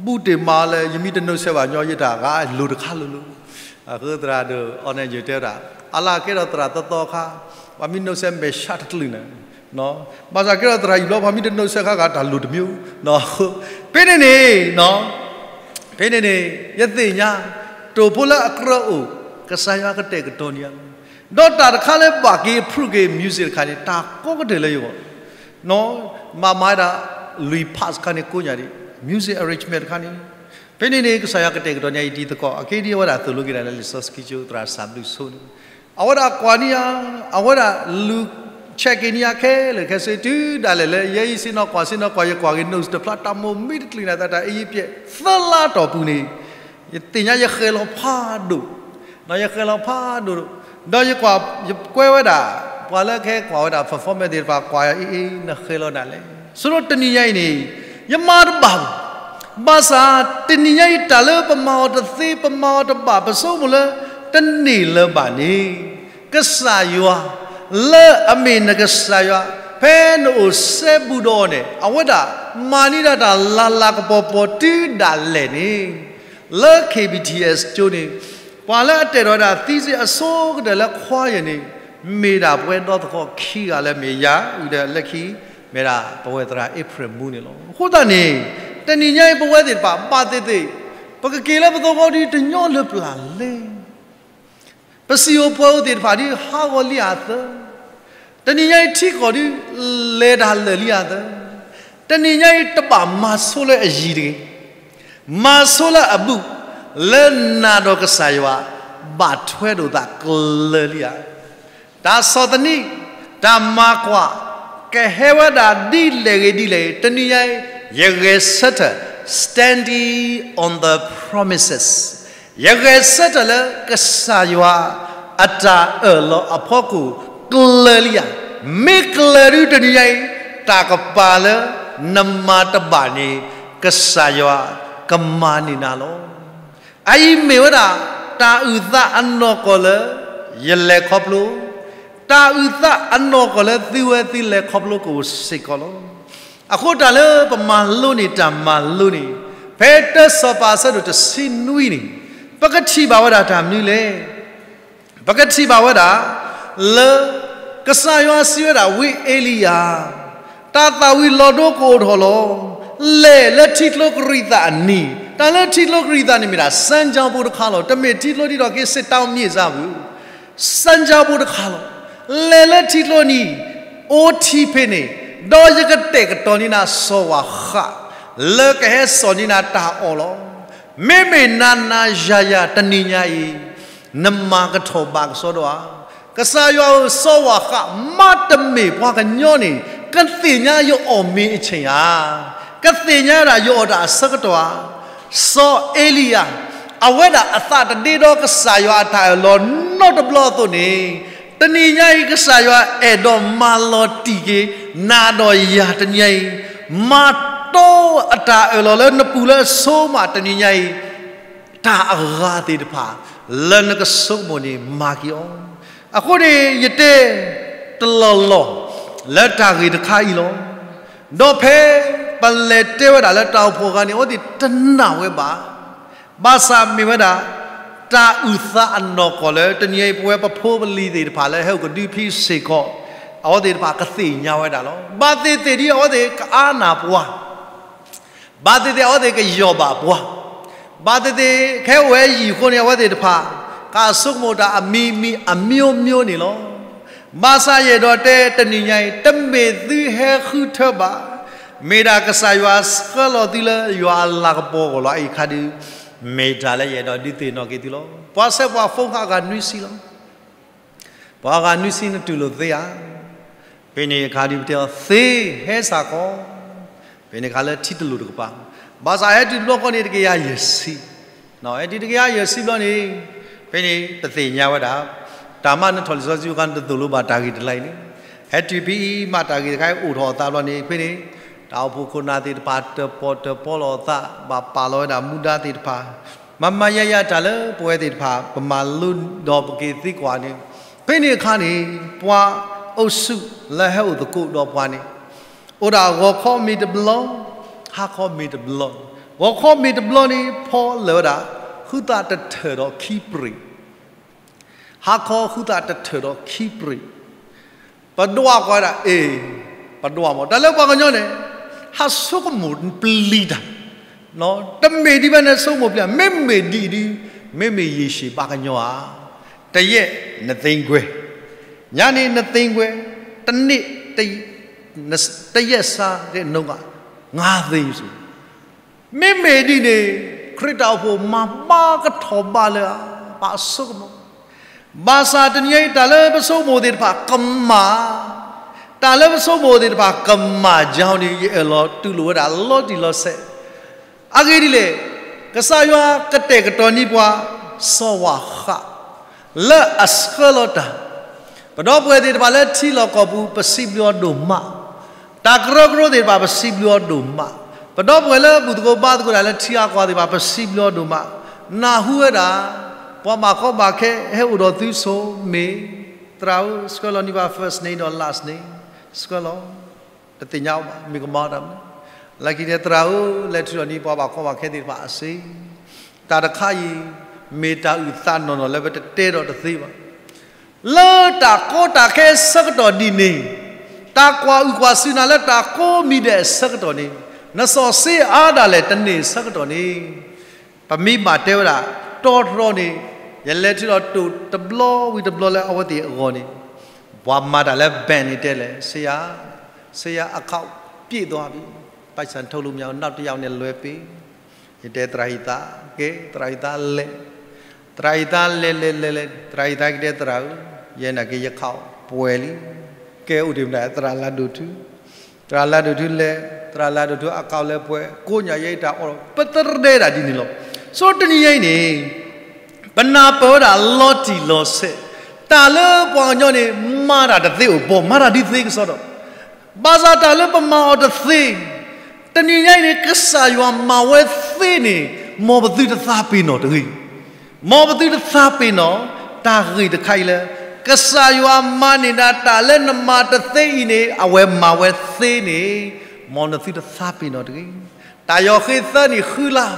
ဘူးတ့ၢ်မးလၢ ယမ့ၢ်တ နုတ်ဆက် ဘၣ်ညီ ယတၢ်ဂၤလိၤတခါလိၤလိၤ, အဃိသရၣ်ဒိၣ် အီနဲၣ်ယိၤ တဲဝဲဒၣ် အလၢကဲထီၣ်သရၣ်သီသီခါ ပှၤမ့ၢ် နုတ်ဆက် မဲာ်ဆှးတကလုာ်န့ၣ်, ဘၣ်ဆၣ်ကဲထီၣ်သရၣ်အံၤဘျီ ပှၤမ့ၢ်တ နုတ်ဆက် ခါဂၤ တၢ်လိၤတမံၤ, ဖဲန့ၣ်န့ၣ် ဖဲန့ၣ်န့ၣ် ယသ့ၣ်ညါ တိာ်ဖိလၢအကြၢးအိၣ် ကစၢ်ယွၤကတဲာ်ကတီၤန့ၢ်ယၤ, ဒီးတၢ်တခါလၢဘၣ်က့ၤ approve က့ၤ music တခါန့ၣ် တၢ်ကိးကတၢၢ်လၢယဂီၢ် မၤမၤဒၣ် လွံၢ် parts တခါန့ၣ် ကိးညါဒံး music arrangement တခါန့ၣ်, ဖဲန့ၣ်န့ၣ် ကစၢ်ယွၤကတဲာ်ကတီၤန့ၢ်ယၤ ယတံၤသကိး အက့ဒ်အဝဲဒၣ်သိၣ်လိက့ၤဒၣ်လၢလံာ်စီဆှံကၠိ သရၣ်စၢ်ဘျုးဆိန့ၣ်, အဝဲဒၣ်ကွၢ်န့ၢ်ယၤ, အဝဲဒၣ်လူၤ check က့ၤန့ၢ်ယၤခဲလၢာ်ခဲဆ့ တုၤဒၣ်လဲာ်လၢ ယဲအံၤဆ့ၣ်နီၤကွၢ်ဆ့ၣ်နီၤကွၢ် ယကွၢ်က့ၤ notes တဖျါ တၢ်မိၣ်မ့ၢ်တချုးနၤသး တၢ်အ့ယပျဲၢ် သၢလါတီၢ်ပူၤန့ၣ် ယသ့ၣ်ညါယဃဲၤလီၤဖးဒိၣ်, ယဃဲၤလီၤဖးဒိၣ်, ဒီးယကွၢ် ယကွဲးဝဲဒၣ် ပှၤလၢကဟဲကွၢ်ဝဲဒၣ် performance သ့ၣ်တဖၣ် ကွၢ်ယၤအ့ အ့ နဃဲၤလီၤဒၣ်လဲာ်, ဆိဒီးတနံၤညါအံၤန့ၣ် ယမၤတဘၣ်ဘၣ်, ဘၣ်ဆၣ် တနံၤညါအံၤ တၢ်လၢပမၤအီၤတသ့ ပမၤအီၤတဘၣ် ပဆိကမိၣ်လၢ တန့ၢ်လၢၤဘၣ်န့ၣ် ကစၢ်ယွၤ လၢအမ့ၢ်နကစၢ်ယွၤ ဖဲနအိၣ်စဲဘူးဒီးအီၤန့ၣ် အဝဲဒၣ်မၤန့ၢ်ဒၣ်တၢ်လၤလၤကပီၤပီၤတုၤဒၣ်လဲာ်န့ၣ် လၢ K B T S ကၠိန့ၣ် ပှၤလၢအတဲာ်ထီၣ်ဝဲဒၣ်သံစ့အဆိကတၢၢ်လၢခွါယဲၢ်န့ၣ် မ့ၢ်ဒၣ်ပဝဲဒီသကိးခံဂၤလၢမ့ၢ်ယၤ ဝံၤဒီးလၢခံ မ့ၢ်ဒၣ်ပဝဲသရၣ် April Moon န့ၣ်လီၤ. အဃိသတးန့ၣ် တနံၤညါအံၤ ပဝဲသ့ၣ်တဖၣ် ဘၣ်သ့ၣ်သ့ၣ် ပကက့ၤလၢပသဝီဒ်တညီလၢပျၢ်လဲၣ် ပစံၣ်အိၣ်ပှဲၤအိၣ်သ့ၣ်တဖၣ်ဒ်ဟးဂီၤလံဧါသၢ, တနံၤညါအံၤထံကီၢ်ဒ် လဲၤတၢ်လၢာ်လံဧါသၢ, တနံၤညါအံၤတဘၣ်မၤဆိလၢအယံၤတဂ့ၤ, မၤဆိလၢအဘူး, လၢနၤဒီးကစၢ်ယွၤ ဘၣ်ထွဲဒိၣ်သးကျၢၤလံဧါ. တၢ်ဆီၣ်သနံး, တၢ်မၤကွၢ်, ကဟဲဝဲဒၣ်ဒ်လဲၣ်ဂ့ၤဒ်လဲၣ်ဂ့ၤ တနံၤညါအံၤ ယဂဲၤဆၢထၢၣ် standing on the promises ယဂဲၤဆၢထၢၣ်လၢကစၢ်ယွၤအတၢ်အၢၣ်လီၤအဖီခိၣ်ကျၢၤလံဧါ. မ့ၢ်ကျၢၤဒုတနံၤညါအံၤ တၢ်ကပၤလၢနမၤတဘၣ်န့ၣ် ကစၢ်ယွၤကမၤန့ၢ်နၤလီၤ. အအံၤမ့ၢ်ဝဲဒၣ် တၢ်အုၣ်သးအနီၢ်ကီၢ်လၢ ယလဲၤခီဖျိ, တၢ်အုၣ်သးအနီၢ်ကီၢ်လၢသုဝဲသုလဲၤခီဖျိကအိၣ်စ့ၢ်ကီးလီၤ. အဃိတၢ်လၢပမၤလိန့ၢ်တၢ်မၤလိန့ၣ် ဖဲတၢစီၤပၤအဆၢဒိၣ်တဆံနွံန့ၣ် ပကထံၣ်ဘၣ်ဝဲဒၣ်တၢ်မနုၤလဲၣ်. ပကထံၣ်ဘၣ်ဝဲဒၣ် လၢ ကစၢ်ယွၤစံးဝဲဒၣ်ဝံအ့လံယၤ, တၢ်သၣ်ဝံၤလီၤဒိကအိၣ်ထီၣ်လီၤ. လဲၤလၢထံကျိကရံးသးအနံၤ, တၢ်လၢထံကျိကရံးသးန့ၣ်မ့ၢ်ဒၣ် စၢကၠီပူၤတခါလီၤ. တမ့ၢ်ထံကျိဒ်သိးက့ၤ စစ်တောင်းမြစ်ကြီးပူၤ, စၢကၠီပူၤတခါလီၤ. လဲၤလၢထံကျိနံၤ, အိၣ်ထံဖဲန့ၣ်, ဒီးယကတဲာ်ကတီၤန့ၢ်နၤစီၤဝၢ်ဃး လၢကဟဲစိာ်န့ၢ်နၤတၢ်အီၣ်လီၤ. မ့မ့ၢ်နၤနၤယၤယၤတနံၤညါအံၤ နမၤကထီၣ်ဘးကစီဒီဧါ. ကစၢ်ယွၤဧၢ, စီၤဝၢ်ဃး မ့တမ့ၢ်ပှၤကညီန့ၣ် ကသ့ၣ်ညါယအီၣ်မ့ၤအဆ့ၣ်ဧါ, ကသ့ၣ်ညါဒၣ်ယအီၣ်တၢ်အဆၢကတီၢ်ဧါ. စီၤအ့လံယၤ အဝဲဒၣ်အသးတဒ့ဒီးကစၢ်ယွၤအတၢ်အၢၣ်လီၤ နီတဘျီအသိးန့ၣ်, တနံၤညါအံၤ ကစၢ်ယွၤအဲၣ်ဒိးမၤလီၤတံၢ်က့ၤ နၤဒီးယၤတနံၤညါအံၤ, မၤတီအတၢ်အၢၣ်လီၤလၢနပူၤလၢအဆိမးတနံၤညါအံၤ, တၢ်အဂၤသ့ၣ်တဖၣ် လၢနကဆိကမိၣ်န့ၣ် မၤက့ၤအီၤ. အဃိန့ၣ် ယတဲတလီၢ်လီၢ် လၢတၢ်ဂ့ၢ်တခါအံၤလီၤ. ဒီးဖဲပလဲၤတဲဝဲဒၣ်လၢတၢ်အိၣ်ဖှိၣ်အဂၤန့ၣ် အဝဲသ့ၣ်တနာ်ဝဲဘၣ်. ဘၣ်ဆၣ်မ့ၢ်ဝဲဒၣ် တၢ်အုၣ်သးအနီၢ်ကီၢ်လၢတနံၤအံၤ ပဝဲပဖိပလံၤသ့ၣ်တဖၣ်လၢဟဲအိၣ်ကဒုဖံစ့ၢ်ကီး အဝဲသ့ၣ်တဖၣ်ကသ့ၣ်ညါဝဲဒၣ်လီၤ. ဘၣ်သ့ၣ်သ့ၣ်ဒ်အဝဲသ့ၣ်ကအါနၢ်ပှၤ ဘၣ်သ့ၣ်သ့ၣ်အဝဲသ့ၣ်ကယီၢ်ဘၣ်ပှၤ, ဘၣ်သ့ၣ်သ့ၣ်ခဲအိၣ်ဝဲယံာ်အဃိန့ၣ် အဝဲသ့ၣ်တဖၣ် ကဆိကမိၣ်တၢ်အမံၤမံၤအမျိုးမျိုးန့ၣ်လီၤ. ဘၣ်ဆၣ်ယအဲၣ်ဒိးတဲတနံၤညါအံၤ တမ့ၢ်သုဟဲဃုထၢဘၣ်, မ့ၢ်ဒၣ်ကစၢ်ယွၤဆှၢလီၤသုလၢယွၤအလၤကပီၤအဂီၢ်လီၤ. အံၤအခါဒုး မ့ၢ်တၢ်လၢယအဲၣ်ဒိးဒုးသ့ၣ်နီၣ်က့ၤသုလီၤ. ပှၤဆှၢပှၤ phone ခါအဂၤနွံဆံလီၤ. ပှၤအဂၤနွံဆံနတူၢ်လိာ်သ့ဧါ. ဖဲန့ၣ်အခါဒုးပတဲအီၤသ့ ဟဲစ့ၢ်ကီး, ဖဲန့ၣ်အခါလၢထံတလိၤတကပၤ, ဘၣ်ဆၣ်ဟဲတုၤတဘျီဃီန့ၣ် တကယၤယဲၢ်ဆံ, ဟဲတုၤတကယၤယဲၢ်ဆံဘျီန့ၣ်, ဖဲန့ၣ်ပသ့ၣ်ညါဝဲဒၣ် တၢ်မၤနထီၣ်လံာ်စီဆှံအခါန့ၣ် တသိၣ်လိဘၣ်တၢ်ဂ့ၢ်တလါအံၤန့ၣ်, ဟဲတုၤဖဲအံၤမးတၢ်ဂ့ၢ်တခါအံၤအိၣ်ထီၣ်အသးဘျီန့ၣ် ဖဲန့ၣ် တၢ်အိၣ်ဖှိၣ်ခိၣ်နၢ်သ့ၣ်တဖၣ် တၢၣ်ပီၣ်တၢၣ်ပီလီၤအသး ဘၣ်ပာ်လီၤဝဲဒၣ်မူဒါသ့ၣ်တဖၣ် မၤမၤယါယါတၢ်လၢပဝဲသ့ၣ်တဖၣ် ပမၤလိဒီးပက့ၤသံကွၢ်န့ၣ်, ဖဲန့ၣ်အခါန့ၣ် ပှၤအိၣ်ဆူၣ်လၢဟဲအိၣ်သကိးဒီးပှၤန့ၣ် အိၣ်ဒၣ်ဂီၤခီမ့ၢ်တဘျီ, ဟါခီမ့ၢ်တဘျီ, ဂီၤခီမ့ၢ်တဘျီန့ၣ် ဖီလၢာ်ဝဲဒၣ် ဃုသးတထၢၣ်ဒီးခံပြ့ၢ် ဟါခီဃုသးတထၢၣ်ဒီးခံပြ့ၢ်, ပဒွးကွၢ်ဝဲဒၣ်အ့ၣ်, ပဒွးမး တၢ်လၢပှၤကညီန့ၣ် ဟးဆိကမိၣ်ပျံၤတၢ်, တမ့ၢ်ဒ်ဖဲန့ၣ်ဆိကမိၣ်ပျံၤ, မ့မ့ၢ်ဒ်အံၤဒုး, မ့မ့ၢ်ယ့ၢ်ၡ့ၣ်ဘါကညီဧါ, တယဲၢ်နသ့ကွဲ, ညါန့ၣ်နသ့ကွဲ, တန့ၢ်, တယဲၢ်စါဒဲးနုာ်ဂၤ, ငါသ့စူၤ မ့မ့ၢ်ဒ်န့ၣ် ခရံာ်တၢ်အိၣ်ဖှိၣ်မၤဘါကထီၣ်ဘးလၢၤဧါ, ပဆိကမိၣ်, ဘၣ်ဆၣ်တနံၤအံၤ တၢ်လၢပဆိကမိၣ်သ့ၣ်တဖၣ်ကမၣ်, တၢ်လၢပဆိကမိၣ်သ့ၣ်တဖၣ်ကမၣ်ကီန့ၣ် ယအဲၣ်လီၤတူၢ်လိာ်ဝဲဒၣ်လီၤတံၢ်လီၤဆဲး, အဂ့ၢ်ဒ်လဲၣ်, ကစၢ်ယွၤကတဲာ်ကတီၤန့ၢ်ပှၤ စီၤဝၣ်ဃး လၢအဆှၢလီၤတၢ်, ပဒီပုၢ်ဝဲၢ်သ့ၣ်တဖၣ်လၢထံလီၢ်ကီၢ်ပူၤ ပစံးဘျုးအီၤဒိၣ်မး, တၢ်ကရၢကရိသ့ၣ်တဖၣ် ပစံးဘျုးအီၤဒိၣ်မး, ပဒီပုၢ်ဝဲၢ်လၢဘူၣ်သကိးဘါသကိးတၢ်လၢထံအါကီၢ်သ့ၣ်တဖၣ် ပစံးဘျုးအီၤဒိၣ်မး, နၢ်ဟူဝဲဒၣ် ပှၤဘၣ်ကီဘၣ်ခဲဟဲအိၣ်ဒီးသုဆိမ့ၢ်, သရၣ်ဧၢ, ဆှၢလီၤန့ၢ်ဘၣ် first name ဒီး last name, ဆှၢလီၤ, တသ့ၣ်ညါအီၤဘၣ် မ့ၢ်ကမၤအီၤတၢ်မနုၤ, လၢခံန့ၣ် သရၣ်ဧၢ, လဲၤထုးထီၣ်န့ၢ်ပှၤဘၣ်ကီဘၣ်ခဲသ့ၣ်တဖၣ်အစ့ တၢ်တခါအံၤ မ့ၢ်တၢ်အုၣ်သးနီၢ်နီၢ်လၢပတတဲဒီးတသ့ဘၣ်. လၢတၢ်ကီတၢ်ခဲအဆၢကတီၢ်ဒ်န့ၣ်, တၢ်ကွၢ်အုၣ်ကွၢ်စုနၤလၢတၢ်ကိးမံၤဒဲးအဆၢကတီၢ်န့ၣ်, နစီၤစ့အါဒၣ်လဲာ်တန့ၢ်အဆၢကတီၢ်န့ၣ်, ပမ့ၢ်ဘၣ်တဲဝဲဒၣ် တီတီန့ၣ်, ယလဲၤထုးထီၣ်တိၢ်တဘျီဝံၤတဘျီလၢအဝဲသ့ၣ်အဂီၢ်န့ၣ်, ပှၤမၤတၢ်လၢ bank န့ၣ်တဲလဲၣ်, ဆရာ, ဆရာ account ပြည့်သွားပြီ, ပိုက်ဆံထုတ်လို့မရဘူး, နောက်တစ်ယောက်နဲ့လွှဲပေး. ယတဲသရၣ်ဟံသး, ကဲ သရၣ်ဟံသးလဲၤ, သရၣ်ဟံသးလဲၤလဲၤလဲၤလဲၤ, သရၣ်ဟံသးကတဲသရၣ်ဧၢ, ယဲနာ်က့ယခီၣ်ပှဲၤလံ, ကဲအိၣ်တ့ၢ်မတၤ သရၣ်လါဒိၣ်ထူ, သရၣ်လါဒိၣ်ထူလဲၤ, သရၣ်လါဒိၣ်ထူ account လဲၤပှဲၤ, ကိးညါယဲတၢ်အီၣ် ပသရဲဒၣ်ဒ်န့ၣ်လီၤ. ဆိတနံၤညါအံၤန့ၣ် ပနၢ်ပၢၢ်ဝဲဒၣ်လီၤတံၢ်လီၤဆဲး, တၢ်လၢပှၤကညီန့ၣ် မၤတၢ်တသ့အိၣ်ဘီၣ်, မၤတၢ်ဒ်သ့ကစီဒီ, ဘၣ်ဆၣ်တၢ်လၢပမၤအီၤတသ့, တနံၤညါအံၤန့ၣ် ကစၢ်ယွၤမၤဝဲသ့န့ၣ်, မ်ပသုတသးပ့ၤနီၣ်တဂ့ၤ. မ်ပသုတသးပ့ၤနီၣ်, တၢ်ဂ့ၢ်တခါအံၤလၢ ကစၢ်ယွၤမၤန့ၢ်ဒၣ်တၢ်လၢနမၤတသ့အံၤန့ၣ် အဝဲမၤဝဲသ့န့ၣ်, မ်နသုတသးပ့ၤနီၣ်တဂ့ၤ. တၢ်ယီၤဃ့သၢနံၣ်ဃုလါ,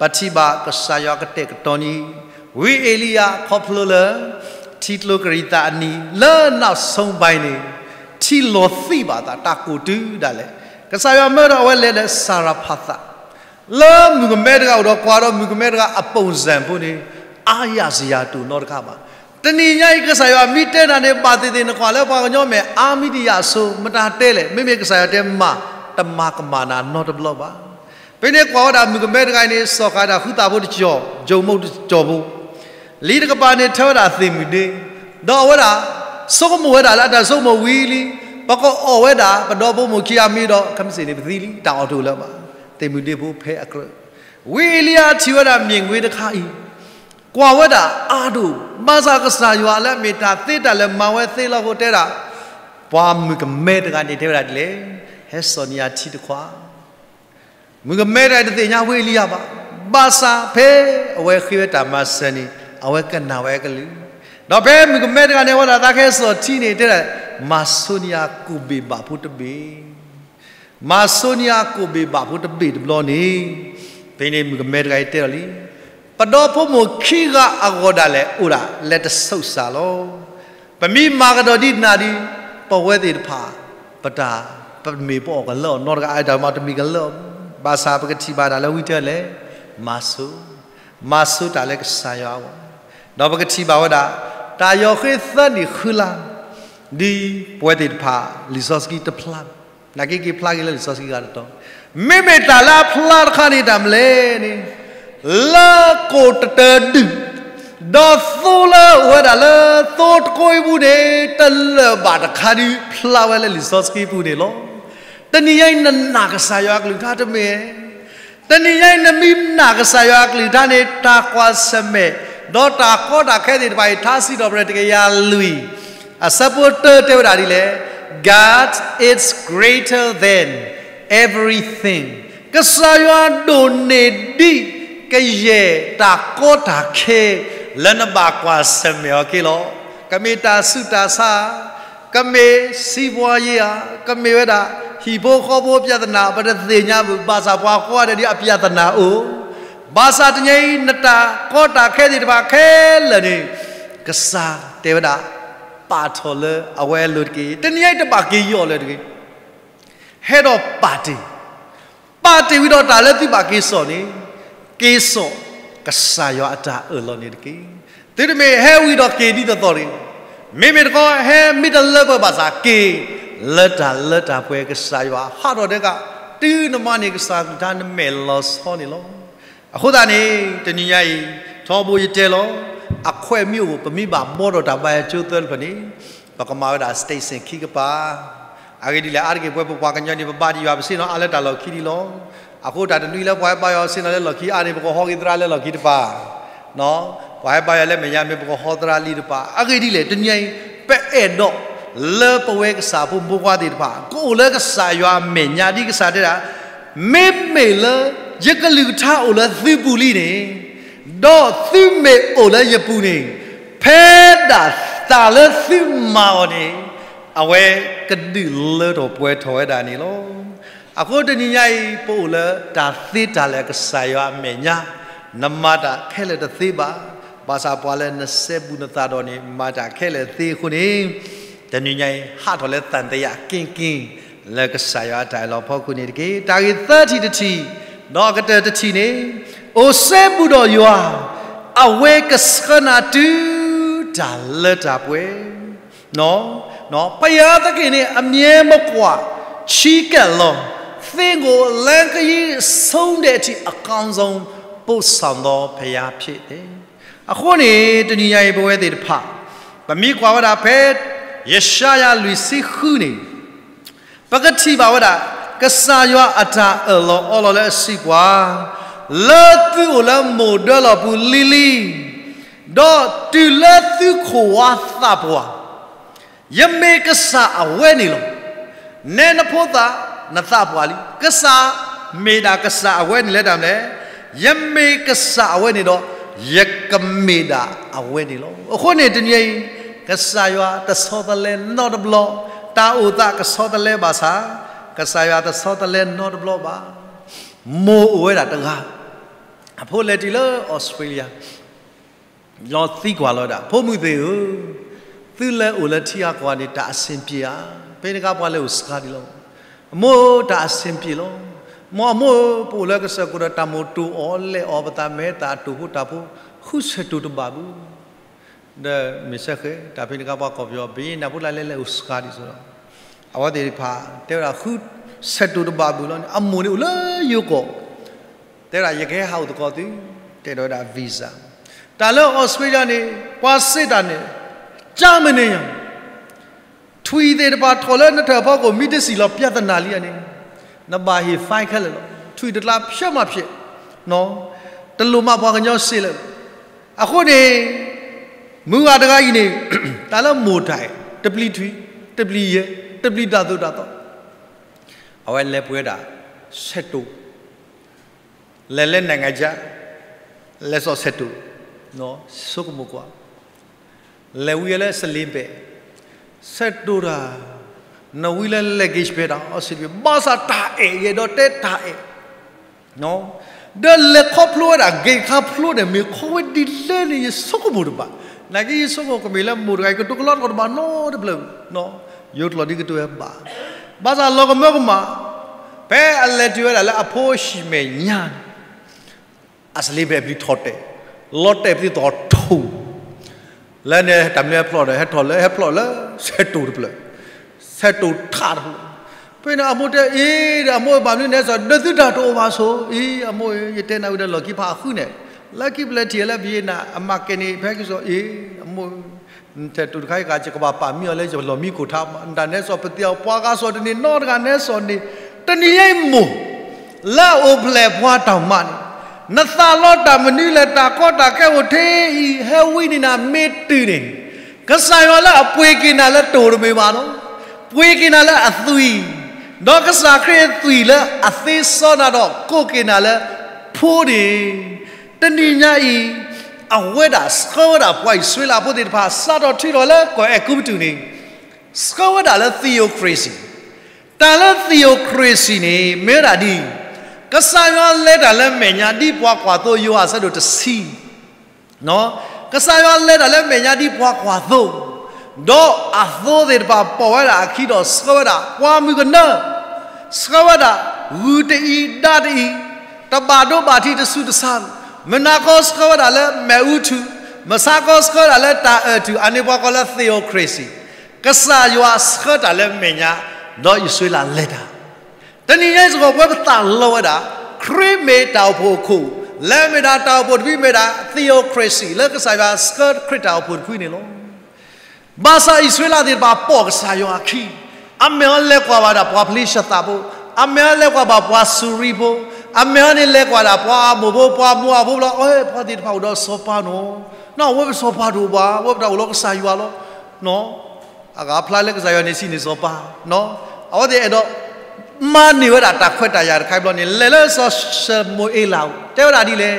ပထံၣ်ဘၣ်ကစၢ်ယွၤကတဲာ်ကတီၤန့ၢ် ဝံအ့လံယၤခီဖျိလၢ ထံကျိကရံးသးအနံၤ လၢနောက်ဆုံးပိုင်းန့ၣ် ထံလီၤသံးဘၣ်အသး တၢ်ကိၢ်တုၤဒၣ်လဲာ်, ကစၢ်ယွၤမၢဒီးအဝဲလဲၤလၢစၤရဖးသး လၢမုၣ်ကမဲတဂၤအိၣ်ဒီးကွၢ်ဒီးမုၣ်ကမဲတဂၤအ ပုံစံ ဖိန့ၣ် အါယၤစယၤတအိၣ်နီတခါဘၣ်. တနံၤညါအံၤ ကစၢ်ယွၤမ့ၢ်တဲနၤန့ၣ် ဘၣ်သ့ၣ်သ့ၣ်နကွၢ်လၢပှၤကညီမဲာ် အါမံၤတယၤအစိၤ မတၤတဲလဲၣ်, မ့မ့ၢ်ကစၢ်ယွၤတဲမၤ တမၤကမၣ်နၤနီတဘျီဘၣ်. ဖဲန့ၣ်ကွၢ်ဝဲဒၣ်မုၣ်ကမဲတဂၤအံၤန့ၣ် စီၤဃးဒၣ်ဃုသးဖိတကၠီၤ, ကၠိၤမိၢ်တကၠီၤဖိ လံာ်တကပၤန့ၣ် ထၢဝဲဒၣ်သ့ၣ်မုၣ်ဒ့, ဒီးအဝဲဒၣ် ဆိကမိၣ်ဝဲဒၣ်လၢအတၢ်ဆိကမိၣ်ဝံၤလံ, ပကအီၣ်ဝဲဒၣ် ပဒီဖိမိၢ်ခံဂၤမ့ၢ်ဒီး ခဲမုၢ်ဆ့ၣ်န့ၣ်ပသံလံ, တၢ်အီၣ်တအိၣ်လၢၤဘၣ်. သ့ၣ်မုၣ်ဒ့ဖိဖဲအကြၢး, ဝံအ့လံယၤထံၣ်ဝဲဒၣ် မြင်ကွင်း တခါအံၤ ကွၢ်ဝဲဒၣ်အါဒိၣ်, ဘၣ်ဆၣ်ကစၢ်ယွၤလၢအမ့ၢ်တၢ်သ့တၢ်လၢမၤဝဲသ့လီၤအဃိတဲဒၣ်, ပှၤမုၣ်ကမဲတဂၤန့ၣ်တဲဝဲဒၣ်ဒ်လဲၣ်, ဟဲစိာ်န့ၢ်ယၤထံတခွး, မုၣ်ကမဲတဂၤတသ့ၣ်ညါဝ့ၢ်လံယၤဘၣ်, ဘၣ်ဆၣ်ဖဲအဝဲဃ့ဝဲတၢ်မၤစၢၤန့ၣ် အဝဲကနၣ်ဝဲအကလုၢ်, ဒီးဖဲမုၣ်ကမဲတဂၤန့ၣ် အဝဲဒၣ်သးကဟဲစိာ်ထံန့ၣ် တဲဒၣ်, မၤဆိန့ၢ်ယၤကိၣ်ဘ့ၣ်ဘၣ်ဖိတဘ့ၣ် မၤဆိန့ၢ်ယၤကိၣ်ဘ့ၣ်ဘၣ်ဖိတဘ့ၣ်တဘျီန့ၣ်, ဖဲန့ၣ်မုၣ်ကမဲတဂၤအံၤတဲဒီးလံ, ပဒီဖိမိၢ်ခံဂၤအဂီၢ်ဒၣ်လဲာ်အိၣ်ဒၣ်လဲာ်တဆိးစးလီၤ. ပမ့ၢ်မၤကဒီးဒ်နၤဒီး, ပဝဲသ့ၣ်တဖၣ်, ပတၢ်, ပမ့ၢ်ပအီၣ်ကလၢအီၣ်နီတဂၤအတၢ်မၤ တမ့ၢ်ကလၢအီၣ်, ဘၣ်ဆၣ်ပကထံၣ်ဘၣ်တၢ်လၢဝံတဲလဲၣ်, မၤဆိ, မၤဆိတၢ်လၢကစၢ်ယွၤအဂီၢ်, ဒီးပကထံၣ်ဘၣ်ဝဲဒၣ်, တၢ်ယီၤဃ့သၢနံၣ်ဃုလါ ဒ်ပဝဲသ့ၣ်တဖၣ် လံာ်စီဆှံတဖျါ, နာ်က့က့ၤဖျါက့ၤလၢလံာ်စီဆှံဂၤတတီၤ, မ့မ့ၢ်တၢ်လၢအဖျါတခါန့ၣ်တၢ်မနုၤလဲၣ်န့ၣ်, လၢကိၣ်တတၢၤဒုၣ်, ဒီးသိလၢအဝဲဒၣ်လၢသိတကိးအံၤပူၤန့ၣ် တလၢာ်ဘၣ်တခါဒုးဖျါဝဲလၢလံာ်စီဆှံပူၤန့ၣ်လီၤ. တနံၤညါအံၤနနာ်ကစၢ်ယွၤအကလုၢ်ကထါတမ့ၢ် တနံၤညါအံၤနမ့ၢ်နာ်ကစၢ်ယွၤအကလုၢ်ကထါန့ၣ် တၢ်ကွၢ်ဆၢၣ်မဲာ်, ဒီးတၢ်ကီတၢ်ခဲသ့ၣ်တဖၣ်အံၤ ထါစံးထီၣ်ပတြၢၤတကယၤလွံၢ်, အဆၢဖိတၢတဲဝဲဒၣ်ဒ်လဲၣ်, God is greater than everything, ကစၢ်ယွၤဒိၣ်န့ၢ်ဒံးကယဲၢ်တၢ်ကီတၢ်ခဲလၢနဘၣ်ကွၢ်ဆၢၣ်မဲာ်အီၤက့လီၤ. ကမ့ၢ်တၢ်ဆူးတၢ်ဆါ ကမ့ၢ်စံးပှၤယ့ဧါ, ကမ့ၢ်ဝဲဒၣ် ဟံၣ်ဖိဃီဖိပြဿနာ ပတသ့ၣ်ညါဘၣ်, ဘၣ်ဆၣ်ပှၤကိးဂၤဒဲးဒ်အပြဿနာအိၣ်, ဘၣ်ဆၣ်တနံၤညါအံၤ နတၢ်ကီတၢ်ခဲသ့ၣ်တဖၣ်ခဲလၢာ်န့ၣ် ကစၢ်တဲဝဲဒၣ် ပာ်ထီၣ်လၢအဝဲအလိၤတက့ၢ်. တနံၤညါအံၤတဘၣ်က့ၤယီၢ်လၢၤတဂ့ၤ. ဟဲဒီးပာ်တ့ၢ် ပာ်တ့ၢ်ဝံၤဒီးတၢ်လၢသုဘၣ်က့ၤစိာ်န့ၣ်, က့ၤစိာ်ကစၢ်ယွၤအတၢ်အၢၣ်လီၤန့ၣ်တက့ၢ်. သုတမ့ၢ်ဟဲဝံၤဒီးက့ၤဒ်သိးသိးတဂ့ၤ. မ့မ့ၢ်တခီဟဲမ့ၢ်တလၢပှဲၤဘၣ်ဆၣ်က့ၤ လၢတၢ်လၢတၢ်ပှဲၤကစၢ်ယွၤဟးထီၣ်ဒဲးကး, တုၤနမၤန့ၢ်ကစၢ်အကလုၢ်ကထါနမဲာ်လီၤဆီန့ၣ်လီၤ. အဃိသတးန့ၣ် တနံၤညါအံၤ ထီဘိယတဲလီၤ, အခွဲးမ့ၢ်အိၣ် ပမ့ၢ်ဘၣ်ဘှီဒီးတၢ်ဘါယွၤကၠိသၢတဖျၢၣ်န့ၣ် ပကမၤဝဲဒၣ် station ခံကပၤ. အဂ့ၢ်ဒ်လဲၣ်, အါတက့ၢ်ပဝဲပပှၤကညီန့ၣ် ပဘါယွၤပဆ့ၣ်နီၤအါလၢတၢ်လီၢ်ခံဒံးလီၤ. အဃိတၢ်တနွံလၢပှၤဟဲဘါယွၤဆ့ၣ်နီၤလၢလီၢ်ခံအါန့ၣ် ပကဟီက့ၤသရၣ်လၢလီၢ်ခံတပၤ, ပှၤဟဲဘါယွၤလၢမဲာ်ညါမ့ၢ် ပကဟီသရၣ်လံတပၤ. အဂ့ၢ်ဒ်လဲၣ်, တနံၤညါအံၤ ပအဲၣ်ဒိးလၢပဝဲကစၢ်ဖိမုၢ်ဖိခွါသ့ၣ်တဖၣ် ကအိၣ်လၢကစၢ်ယွၤအမဲာ်ညါဒ်ကစၢ်တဲဒၣ်, မ့မ့ၢ်လၢယကလုၢ်ကထါအိၣ်လၢသုပူၤလံန့ၣ်, ဒီးသုမ့ၢ်အိၣ်လၢယပူၤန့ၣ်, ဖဲဒၣ်တၢ်လၢသုမၤအီၤန့ၣ်, အဝဲကဒုးလၢထီၣ်ပှဲၤထီၣ်ဝဲဒၣ်န့ၣ်လီၤ. အဃိတနံၤညါအံၤ ပအိၣ်လၢတၢ်သ့တၢ်လၢာ်ကစၢ်ယွၤအမဲာ်ညါ, နမၤတၢ်ခဲလၢာ်တသ့ဘၣ်, ဘၣ်ဆၣ်ပှၤလၢနစဲဘူးနသးဒီးန့ၣ် မၤတၢ်ခဲလၢာ်သ့အဃိန့ၣ်, တနံၤညါအံၤ ဟးထီၣ်လၢသံသယကင်းကင်း လၢကစၢ်ယွၤအတၢ်အၢၣ်လီၤဖီခိၣ်န့ၣ်တက့ၢ်. တၢ်ဂ့ၢ်သၢထံၣ်တထံၣ်, ဒီးအကတၢၢ်တထံၣ်န့ၣ်, အိၣ်စဲဘူးဒီးယွၤ, အဝဲကဆှၢနၤတုၤတၢ်လၢတၢ်ပှဲၤ ဘုရားသခင်နှင့် အမြဲမကွာ ချဉ်းကပ်လော့, သင့်ကို လမ်းခရီးဆုံးတဲ့အထိ အကောင်းဆုံး ပို့ဆောင်သော ဘုရားဖြစ်တယ်. အဃိန့ၣ် တနံၤညါအံၤ ပဝဲသ့ၣ်တဖၣ် ပမ့ၢ်ကွၢ်ဝဲဒၣ်ဖဲ ယၡါယၤလွံၢ်ဆံဃုန့ၣ် ပကထံၣ်ဘၣ်ဝဲဒၣ် ကစၢ်ယွၤအတၢ်အၢၣ်လီၤအီလီၤလၢအစံးပှၤ, လၢသုအိၣ်လၢမိၢ်ဒၢလီၢ်ပူၤလံၤလံၤ, ဒီးတုၤလၢသုခိၣ်ဝါသးပှၢ်, ယမ့ၢ်ကစၢ်အဝဲန့ၣ်လီၤ. နဲနဖိသၣ်နသးပှၢ်လံ, ကစၢ်မ့ၢ်ဒၣ်ကစၢ်အဝဲန့ၣ်လၢတၢ်မနုၤလဲၣ်, ယမ့ၢ်ကစၢ်အဝဲန့ၣ်ဒီး ယကမ့ၢ်ဒၣ်အဝဲန့ၣ်လီၤ. အဃိန့ၣ်တနံၤအံၤ ကစၢ်ယွၤတဆီတလဲနီတဘျီ, တၢ်အိၣ်သးကဆီတလဲဘၣ်ဆၣ်, ကစၢ်ယွၤတဆီတလဲနီတဘျီဘၣ်. မိၢ်အိၣ်ဝဲဒၣ်တဂၤ, အဖိလဲၤတုၤလၢအီစထြ့လယါ လီၤသံကွၢ်လီၤဝဲဒၣ်, ဖိမုၣ်သ့ၣ်ဧၢ, သုလဲၤအိၣ်လၢထံဂၤကီၢ်ဂၤန့ၣ် တၢ်အဆင်ပြေဧါ. ဖဲန့ၣ်အခါပှၤလဲၤအိၣ်စှၤဒံးလီၤ. အမိၢ်ဧၢ, တၢ်အဆင်ပြေလီၤ. မိၢ်, အမိၢ်ဧၢ, ပအိၣ်လၢကစၢၢ်ခိၣ်ဒီး တၢ်မိၣ်တိၢ်အီၣ်လဲၢ်အီၣ်ပသး မ့ၢ်တၢ်အတိၢ်ဖိတၢ်ဖိ, ဃုဆဲးတိၢ်တဘၣ်ဘု ဒီးမ့ၢ်စ့ၢ်ကီး တၢ်ဖဲန့ၣ်အခါပှၤကီၢ်ပယီၤ ဘၣ်နၢ်ဖိလၢလဲၤလဲၤအိၣ်စှၤဒံးလီၤ. အဝဲသ့ၣ်တဖၣ်တဲဝဲဒၣ် ဃုဆဲးတိၢ်တဘၣ်ဘုလီၤန့ၣ် အမိၢ်န့ၣ်အိၣ်လၢယိၤကီၢ် တဲဝဲဒၣ် ယကဟဲဟးအိၣ်သကိးသု, တဲဒီးဝဲဒၣ် visa. တၢ်လၢအီစထြ့လယါန့ၣ် ပှၤစံးတၢ်န့ၣ် ကၢ်မနုၤညါ, ထွံၣ်သ့ၣ်တဖၣ်ထီၣ်လၢနထၢၣ်ဖီခိၣ် မ့ၢ်တစံၣ်လီၤ ပြဿနာလံန့ၣ်, နဘၣ်ဟ့ၣ် fine ခဲလၢာ်လီၤ. ထွံၣ်တကျါ ဖျဲးမးဖျဲး, တလိၣ်မးပှၤကညီစ့လၢာ်လီၤ. အဃိန့ၣ် မုၢ်ဂၤတဂၤအံၤန့ၣ် တၢ်လၢမိၢ်တၢ်အဲၣ် တပျံၤထွံၣ် တပျံၤယဲၢ် တပျံၤတၢ်သိၣ်တၢ်သီ အဝဲလဲၤပှ့ၤဝဲဒၣ် ဆဲးတိၤ လဲၤလၢနံၣ်ဂၤကၠၢ် လဲၤစိာ်ဆဲးတိၤ ဆိကမိၣ်ကွၢ် လဲၤဝံၤလၢစလ့ဘဲး ဆဲးတိၤတၢ် နဝံၤလၢ luggage ဖဲတၢ် Australia ဘၣ်ဆၣ်တၢ်အဲၣ် ယအဲၣ်ဒိးတဲတၢ်အဲၣ် ဒီးလဲၤခီဖျိဝဲဒၣ် gate ခါဖျိန့ၣ် မ့ၢ်ခီဝဲဒ်လဲၣ်န့ၣ် ယဆိကမိၣ်တဘၣ်. နာ်က့ယဆိကမိၣ်ကမ့ၢ်လၢမိၢ်တဂၤအံၤ ကတိၤကလီတၢ်တဘၣ်နီတဖျၢၣ် ယိးကျိာ်ဒ်ကတိၤဝဲဘၣ်. ဘၣ်ဆၣ်လီၤကမၢကမၣ် ဖဲအလဲၤတုၤဝဲဒၣ်လၢအဖိဟံၣ်မဲာ်ညါန့ၣ် အစလ့ဘဲးပျံၤထီၣ်တဲာ် လီၤတဲာ်ပျံၤသီၣ်ထူၣ် လၢန့ၣ်တၢ်မနုၤဟဲဖျိးဒီး ဟဲထီၣ်လၢ ဟဲဖျိးလၢ ဆဲးတိၤတဖျၢၣ် ဆဲးတိၤထးတဖျၢၣ် ဖဲန့ၣ်အမိၢ်တဲအ့ၣ်ဒီး အမိၢ်ဘၣ်မနုၤနဲစိာ် ဒုးသုတၢ်တအိၣ်ဘၣ်ဆိ အ့ၣ် အမိၢ်ဧၢ ယတဲနၤဝံၤဒီးလီၢ်ခံဖးအဃုန့ၣ် လၢခံပလဲၤထံၣ်လၢဘယ့နၤ အမၤကဲန့ၣ် ဖဲကစီၣ် အ့ၣ် အမိၢ် နဆဲးတိၤတခါအံၤ ယကဘၣ်ပာ်မံအီၤလၢယလီၢ်မံခိၣ်ထး နတၢ်နဲစိာ်ပသ့ၣ်အီၤ ပှၤဂၤစိာ်တန့ၢ်နီတဂၤနဲစိာ်န့ၣ် တနံၤညါအံၤမိၢ် လၢအအိၣ်ဖျဲၣ်ပှၤတၢ်မၤန့ၣ် နသးလီတၢ်မနုၤလဲၣ် တၢ်ကီတၢ်ခဲအိၣ်ထဲအံၤ ဟဲဝံန့ၢ်နၤမ့ၢ်တုၤန့ၣ် ကစၢ်ယွၤလၢအပှ့ၤက့ၤနၤလၢတိၤတမ့ၢ်ဘၣ်လီၤ. ပှ့ၤက့ၤနၤလၢအသွံၣ်, ဒီးကစၢ်ခရံာ်အသွံၣ်လၢအသ့စီနၤဒီးကိးက့ၤနၤလၢဖိန့ၣ် တနံၤညါအံၤ အဝဲဒၣ်ဆှၢဝဲဒၣ်ပှၤအံၣ်စရ့လးဖိသ့ၣ်တဖၣ် စးထီၣ်ထုးထီၣ်လၢကီၢ်အဲၤကူပတူးန့ၣ် ဆှၢဝဲဒၣ်လၢ theocracy တၢ်လၢ theocracy န့ၣ် မ့ၢ်ဝဲဒၣ်ဒ်အံၤ, ကစၢ်ယွၤလဲၤတၢ်လၢမဲာ်ညါဒ်ပှၤကွၢ်သိ ယိၤဟၣ်အဆၢဒိၣ်တဆံ, ကစၢ်ယွၤလဲၤတၢ်လၢမဲာ်ညါဒ်ပှၤကွၢ်သိ, ဒီးအသိသ့ၣ်တဖၣ်ပိာ်ဝဲဒၣ်အခံဒီးဆှၢဝဲဒၣ် ပှၤမုၣ်ကနၢ ဆှၢဝဲဒၣ် ဂုၢ်တအံၤဒါတအံၤ, တဘၣ်ဒိဘၣ်ထံးတဆူးတဆါ, မုၢ်နၤခီဆှၢဝဲဒၣ်လၢမဲးအူထူၣ်, မဆါခီဆှၢဒၣ်လၢတၢ်အၢၣ်ထူၣ်, အန့ၣ်ပှၤကိးလၢ theocracy, ကစၢ်ယွၤဆှၢတၢ်လၢမဲာ်ညါ, ဒီးအံၣ်စရ့လးလဲၤတၢ် တနံၤညါအံၤစ့ၢ်ကီး ပဝဲပသးလီဝဲဒၣ် ခရံာ်မ့ၢ်တၢ်အိၣ်ဖှိၣ်အခိၣ်, လၢမ့ၢ်ဒၣ်တၢ်အိၣ်ဖှိၣ်တဖုမ့ၢ်ဒၣ် theocracy လၢကစၢ်ယွၤဆှၢခရံာ်တၢ်အိၣ်ဖှိၣ်တဖုန့ၣ်လီၤ. ဘၣ်ဆၣ်အံၣ်စရ့လးသ့ၣ်တဖၣ်ပိာ်ကစၢ်ယွၤအခံ, အမဲာ်အီၤလဲၤကွၢ်ဘၣ်ဒၣ်ပှၤဖလ့ၡသးဖိ, အမဲာ်အီၤလဲၤကွၢ်ဘၣ်ပှၤစူၤရံဖိ, အမဲာ်အီၤန့ၣ်လဲၤကွၢ်ဒၣ်ပှၤအမိၣ်ဖိ ပှၤမိၤအၤဖိလီၤ. အဝဲပှၤသ့ၣ်တဖၣ်အိၣ်ဒီးစီၤပၤနီၤ, နီၤ အဝဲပစီၤပၤတအိၣ်ဘၣ်, အဝဲပတၢ်အိၣ်လီၤကစၢ်ယွၤလီၤ. အဂၤဖျါလၢကစၢ်ယွၤန့ၣ်စံးန့ၣ်စီၤပၤ, အဝဲသ့ၣ်အဲၣ်ဒိး မၤန့ၢ်ဝဲဒၣ်တၢ်ခွဲးတၢ်ယာ်တခါဘျီန့ၣ် လဲၤလၢစီၤၡမူၤအ့လးအအိၣ် တဲဝဲဒၣ်ဒ်လဲၣ်,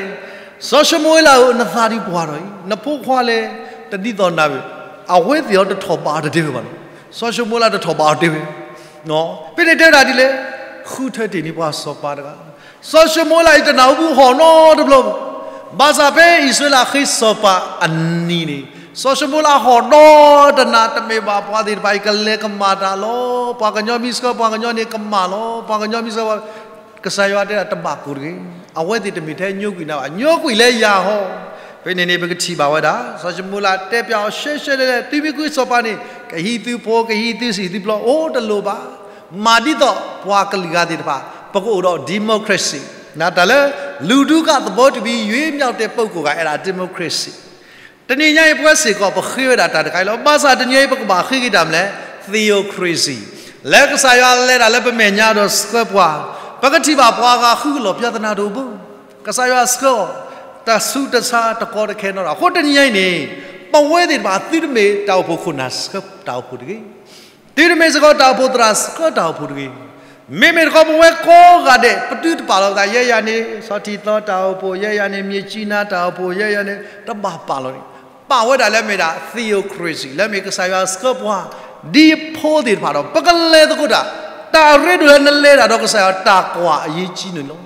စီၤၡမူၤအ့လးဧၢ, နသးဒ်ပှၤဒီးအံၤ, နဖိခွါလဲၤတဒ်သိးနၤဘၣ်. အဝဲသ့ၣ်အီၤတထီၣ်ဘးအီၤတတဲဝဲဘၣ်နီၤ. စီၤၡမူၤအ့လးတထီၣ်ဘးအီၤတတဲဝဲ, ဖဲန့ၣ်တဲဝဲဒၣ်ဒ်လဲၣ်, ဃုထၢတ့ၢ်န့ၢ်ပှၤစီၤပၤတဂၤ, စီၤၡမူၤအ့လးအံၤတနၢ်ဟူဘၣ်ဟီၣ်နီတဘျီဘၣ်. ဘၣ်ဆၣ်ဖဲအံၣ်စရ့လးဃ့စီၤပၤအနံၤန့ၣ်, စီၤၡမူၤအ့လးဟီၣ်ဒီတနၤ တမ့ၢ်ဘၣ်ပှၤသ့ၣ်တဖၣ်အံၤကလဲၤကမၣ်တၢ်လီၤ. ပှၤကညီမ့ၢ်ဆှၢပှၤကညီန့ၣ်ကမၣ်လီၤ. ပှၤကညီမ့ၢ်ဆှၢပှၤ ကစၢ်ယွၤတဲဒၣ်တဘၣ်ကိၢ်တဂ့ၤ, အဝဲသ့ၣ်တမ့ၢ်ထဲညိကွံာ်နၤဘၣ်, ညိကွံာ်လၢယၤဟီ. ဖဲန့ၣ်န့ၣ် ပကထံၣ်ဘၣ်ဝဲဒၣ် စီၤၡမူၤအ့လးတဲပျးအီၤရှဲရှဲလဲၣ်လဲၣ်, သုမ့ၢ်ဃ့စီၤပၤန့ၣ် ကဟံးသုဖိ ကဟံးသုဆံးသုပျီ အိၣ်တလိၣ်ဘၣ်. မၤဒ်သိးပှၤကလုာ်ဂၤသ့ၣ်တဖၣ် ပကအိၣ်ဒီး democracy, နတၢ်လၢ လူထုကသဘောတူပြီး ရွေးကောက်တဲ့ပုဂ္ဂိုလ်က အဲဒါ democracy တနံၤညါအံၤပဝဲစ့ၢ်ကီး ပဃ့ဝဲဒၣ်တၢ်တခါအံၤလီၤ. ဘၣ်ဆၣ်တနံၤအံၤ ပကဘၣ်ဃ့က့ၤတၢ်မနုၤလဲၣ်, theocracy, လၢကစၢ်ယွၤလဲၤတၢ်လၢပမဲာ်ညါဒီးဆှၢပှၤ, ပကထံၣ်ဘၣ်ပှၤအဂၤဃုကလီၢ် ပြဿနာတအိၣ်ဘၣ်. ကစၢ်ယွၤဆှၢအီၤ တဆူးတဆါတကီတခဲနီတဂၤ. အဃိတနံၤညါအံၤန့ၣ် ပဝဲသ့ၣ်တဖၣ်သုတမ့ၢ်တၢ်အိၣ်ဖှိၣ်ခိၣ်နၢ်ဆှၢတၢ်အိၣ်ဖှိၣ်တဂ့ၤ သုတမ့ၢ်စ့ၢ်ကီးတၢ်အိၣ်ဖှိၣ်သရၣ်ဆှၢတၢ်အိၣ်ဖှိၣ်တဂ့ၤ. မ့မ့ၢ်တခီပဝဲကိးဂၤဒဲး ပသုတပာ်လီၤပသး ယဲယၤန့ၣ် စီၤထံသီတၢ်အိၣ်ဖှိၣ် ယဲယၤန့ၣ် မၠ့ၣ်ကၠံနါတၢ်အိၣ်ဖှိၣ် ယဲယၤန့ၣ် တဘၣ်ပာ်လီၤန့ၣ် ပာ်ဝဲဒၣ်လၢမ့ၢ်ဒၣ် theocracy လၢမ့ၢ်ကစၢ်ယွၤဆှၢပှၤ ဒ်ဖိသ့ၣ်တဖၣ်ဒီး ပကလဲၤသကိးတၢ် တၢ်အရ့ဒိၣ်လၢနလဲၤတၢ်ဒီးကစၢ်ယွၤတၢ်ကွၢ်အရေးကြီးန့ၣ်လီၤ.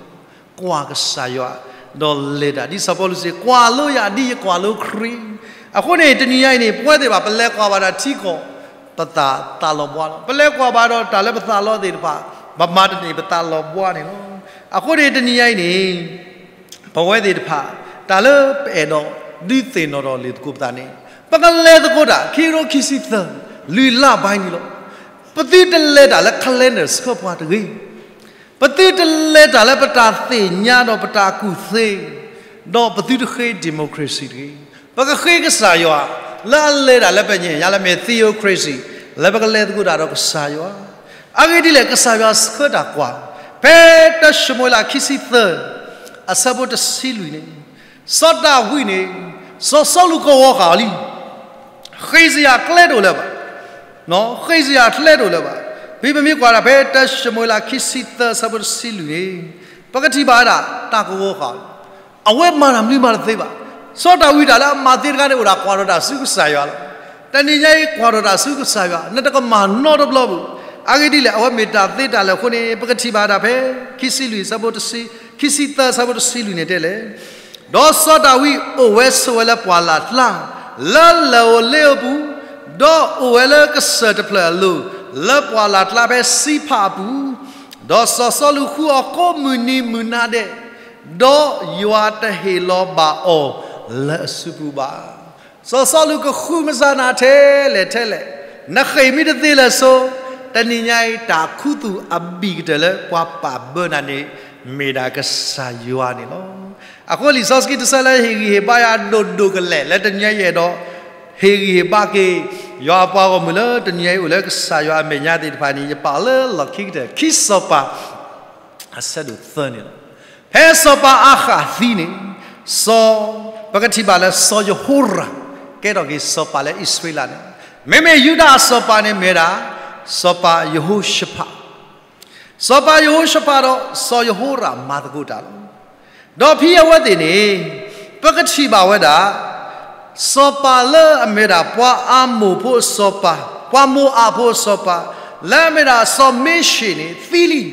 ကွၢ်ကစၢ်ယွၤ ဒီးလဲၤတၢ် ဒ်စီၤပီလူးစံး ကွၢ်လိယၤဒ်ယကွၢ်လိခရံာ်. အဃိန့ၣ် တနံၤညါအံၤန့ၣ် ပဝဲသ့ၣ်တဖၣ် ပလဲၤကွၢ်ဘၣ်တၢ်ထံကီၢ် ပသးသးလီၤဘှါလီၤ. ပလဲၤကွၢ်ဘၣ်ဒီးတၢ်လၢပသးလီသ့ၣ်တဖၣ် ပမၤတန့ၢ်ပသးလီၤဘှါန့ၣ်လီၤ. အဃိန့ၣ် တနံၤညါအံၤန့ၣ် ပဝဲသ့ၣ်တဖၣ် တၢ်လၢပအဲၣ်ဒိးဒုးသ့ၣ်နီၣ်ထီၣ်လံာ်သကိးပသးန့ၣ် ပကလဲၤသကိးတၢ် ခံကထိခံဆံသၢ လွံၢ်လါဘၣ်န့ၣ်လီၤ. ပသုတလဲၤတၢ်လၢ calendar ဆှၢပှၤတဂ့ၤ. ပသုတလဲၤတၢ်လၢပတၢ်သ့ၣ်ညါဒီးပတၢ်ကူၣ်သ့, ဒီးပသုတဃ့ democracy တဂ့ၤ. ပကဃ့ကစၢ်ယွၤ လၢအလဲၤတၢ်လၢပမဲာ်ညါလၢမ့ၢ် theocracy လၢပကလဲၤသကိးတၢ်ဒီးကစၢ်ယွၤ. အဂ့ၢ်ဒ်လဲၣ် ကစၢ်ယွၤဆှၢတၢ်ကွၢ် ဖဲတၢၡမူၤအ့လးခံဆံသၢ အဆၢဖိတဆံလွံၢ်န့ၣ် စီၤဒၤဝံးန့ၣ် စီၤစီလူးကဝီၤဃာ်အီၤလံ. ဃ့စယၤကျဲတအိၣ်လၢၤဘၣ်. ဃ့စယၤကျဲတအိၣ်လၢၤဘၣ်. ဖဲပမ့ၢ်ကွၢ်ဒၣ်ဖဲ တၢ်ၡမူၤအ့လး ခံဆံသၢ အဆၢဖိတဆံလွံၢ်န့ၣ်, ပကထံၣ်ဘၣ်ဝဲဒၣ် တၢ်ကဝီၤဃာ်အီၤလီၤ. အဝဲမၤတၢ်မနုၤမးတသ့ဘၣ်. စီၤဒၤဝံးတၢ်လၢအမၤသ့တခါန့ၣ် အိၣ်ဒၣ်ကွၢ်ထီၣ်တၢ်ဆူကစၢ်ယွၤလီၤ. တနံၤညါအံၤ ကွၢ်ထီၣ်တၢ်ဆူကစၢ်ယွၤ နတကမၤနီတဘျီပူၤ. အဂ့ၢ်ဒ်လဲၣ်, အဝဲမ့ၢ်တၢ်သ့တၢ်လၢာ်အဃိန့ၣ် ပကထံၣ်ဘၣ်ဒၣ်ဖဲ ခံဆံလွံၢ် အဆၢဖိတဆံ, ခံဆံသၢ အဆၢဖိတဆံလွံၢ်န့ၣ်တဲလဲၣ်. ဒီးစီၤဒၤဝံးအိၣ်ဝဲဆိးဝဲလၢပှၢ်လၢ်ကျါ, လၢလၢၢ်ဧိၤလ့ဧိၤအပူၤ, ဒီးအိၣ်ဝဲလၢကစၢၢ်တဖျၢၣ်အလိၤ, လၢပှၢ်လၢ်ကျါဖဲစံဖးအပူၤ, ဒီးစီၤစီလူးဃုအီၤကိးမုၢ်နံၤမုၢ်နၤဒဲး, ဒီးယွၤတဟ့ၣ်လီၤဘၣ်အီၤလၢအစုပူၤဘၣ်. စီၤစီလူးကဃုမၤစၢၤနၤထဲလဲၣ်ထဲလဲၣ်, နဃ့ၢ်မ့ၢ်တသ့လၢၤစိၤ, တနံၤညါအံၤ တၢ်ခူသူၣ်အဘံၣ်ကတၢၢ်လၢပှၤပာ်ဘၢနၤန့ၣ် မ့ၢ်ဒၣ်ကစၢ်ယွၤန့ၣ်လီၤ. အဃိလံာ်စီဆှံတဆၢလၢ ဟ့ၣ်ဂံၢ်ဟ့ၣ်ဘါယၤဒိၣ်ဒိၣ်ကလဲာ် လၢတနံၤညါအံၤအဲၣ်ဒိး ဟ့ၣ်ဂံၢ်ဟ့ၣ်ဘါက့ၤ ယွၤအပှၤဂီၢ်မုၢ်လၢတနံၤညါအံၤအိၣ်လၢကစၢ်ယွၤအမဲာ်ညါသ့ၣ်တဖၣ်န့ၣ် ယပာ်လၢလီၢ်ခံကတၢၢ် ခံစီၤပၤ အဆၢဒိၣ်သၢန့ၣ်လီၤ. ဖဲစီၤပၤအၤဃးသံန့ၣ်, စီၤ, ပကထံၣ်ဘၣ်လၢစီၤယဟိရၣ် ကဲထီၣ်က့ၤစီၤပၤလၢအံၣ်စရ့လးန့ၣ်, မ့မ့ၢ်ယူဒၤအစီၤပၤန့ၣ်မ့ၢ်ဝဲဒၣ် စီၤပၤယဟိၤၡဖး, စီၤပၤယဟိၤၡဖးဒီးစီၤယဟိရၣ်မၤသကိးတၢ်လီၤ. ဒီးဖဲအဝဲသ့ၣ်န့ၣ် ပကထံၣ်ဘၣ်ဝဲဒၣ် စီၤပၤလၢအမ့ၢ်ဒၣ်ပှၤအၤမိၣ်ဖိအစီၤပၤ, ပှၤမိၤအးဖိအစီၤပၤ, လၢအမ့ၢ်ဒၣ်စီၤမ့ၡ့ၣ်န့ၣ်သံလံ.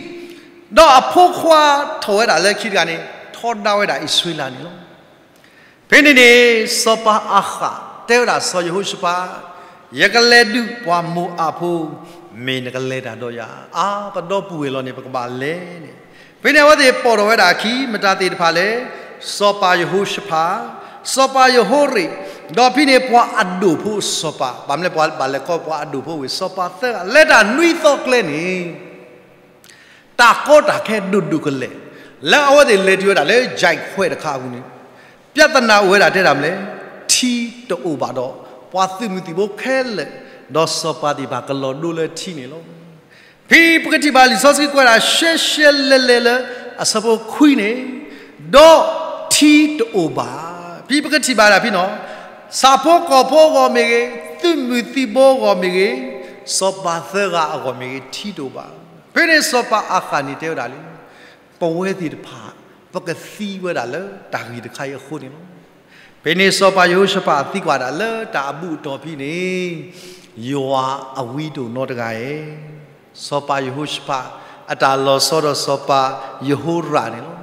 ဒီးအဖိခွါထီၣ်ဝဲဒၣ်လၢခံတဂၤန့ၣ် ထီဒါဝဲဒၣ်အံၣ်စရ့လးန့ၣ်လီၤ. ဖဲန့ၣ်န့ၣ် စီၤပၤအၤဃးတဲဝဲဒၣ်စီၤယဟိၤၡဖး, ယကလဲၤဒုးပှၤမိၤအးဖိ, မ့ၢ်နကလဲၤတၢ်ဒီးယၤ, အါ ပဒီပုၢ်ဝဲၢ်လီၤန့ၣ် ပကဘၣ်လဲၤန့ၣ်. ဖဲန့ၣ်အဝဲသ့ၣ်ပိာ်ထီၣ်ဝဲဒၣ်အခံ မတၤသ့ၣ်တဖၣ်လဲၣ်, စီၤပၤယဟိၤၡဖး, စီၤပၤယဟိရ့ၣ်, ဒီးဖဲန့ၣ်ပှၤအဒိၣ်ဖိအစီၤပၤ, ဘၣ်မနုၤလဲၣ်ပှၤဘၣ်လဲၤခီပှၤအဒိၣ်ဖိဝဲ စီၤပၤသၢဂၤ လဲၤတၢ်နွံသီကျဲန့ၣ် တၢ်ကီတၢ်ခဲဒိၣ်ဒိၣ်ကလဲာ်, လၢအဝဲသ့ၣ်လဲၤတုၤဝဲဒၣ်လၢယံခွဲးတခါအပူၤန့ၣ်, ပြဿနာအိၣ်ဝဲဒၣ်တဲဒၣ်မနုၤလဲၣ်, ထံတအိၣ်ဘၣ်ဒီး ပှၤသုးမုၢ်သံၣ်ဘိခဲလၢာ်, ဒီးစီၤပၤသ့ၣ်တဖၣ်ကလီၤဒိလၢထံန့ၣ်လီၤ. ဖဲပကထံၣ်ဘၣ်လံာ်စီဆှံကွဲးဒၣ်ရှဲရှဲလဲၤလဲၤလၢအဆၢဖိခွံန့ၣ်, ဒီးထံတအိၣ်ဘၣ်. ဖဲပကထံၣ်ဘၣ်ဒၣ်ဖဲနီၤ, ဆၣ်ဖိကီၢ်ဖိအဂီၢ်မ့ၢ်ဂ့ၤ, သုးမုၢ်သံၣ်ဘိအဂီၢ်မ့ၢ်ဂ့ၤ, စီၤပၤသၢဂၤအဂီၢ်မ့ၢ်ဂ့ၤ, ထံတအိၣ်ဘၣ်. ဖဲန့ၣ်စီၤပၤအၤဃးန့ၣ်တဲဝဲဒၣ်လံ, ပဝဲသ့ၣ်တဖၣ် ပကသံဝဲဒၣ်လၢတၢ်ဂ့ၢ်တခါအံၤအဃိန့ၣ်လီၤ. ဖဲန့ၣ်စီၤပၤယဟိၤၡဖးသံကွၢ်ဒၣ်လၢတၢ်အဘူးအတီၢ်ဖဲန့ၣ်, ယွၤအဝံတအိၣ်နီတဂၤဧါ. စီၤပၤယဟိၤၡဖး အတၢ်လီၤဆီဒီးစီၤပၤယဟိရၣ်န့ၣ်လီၤ.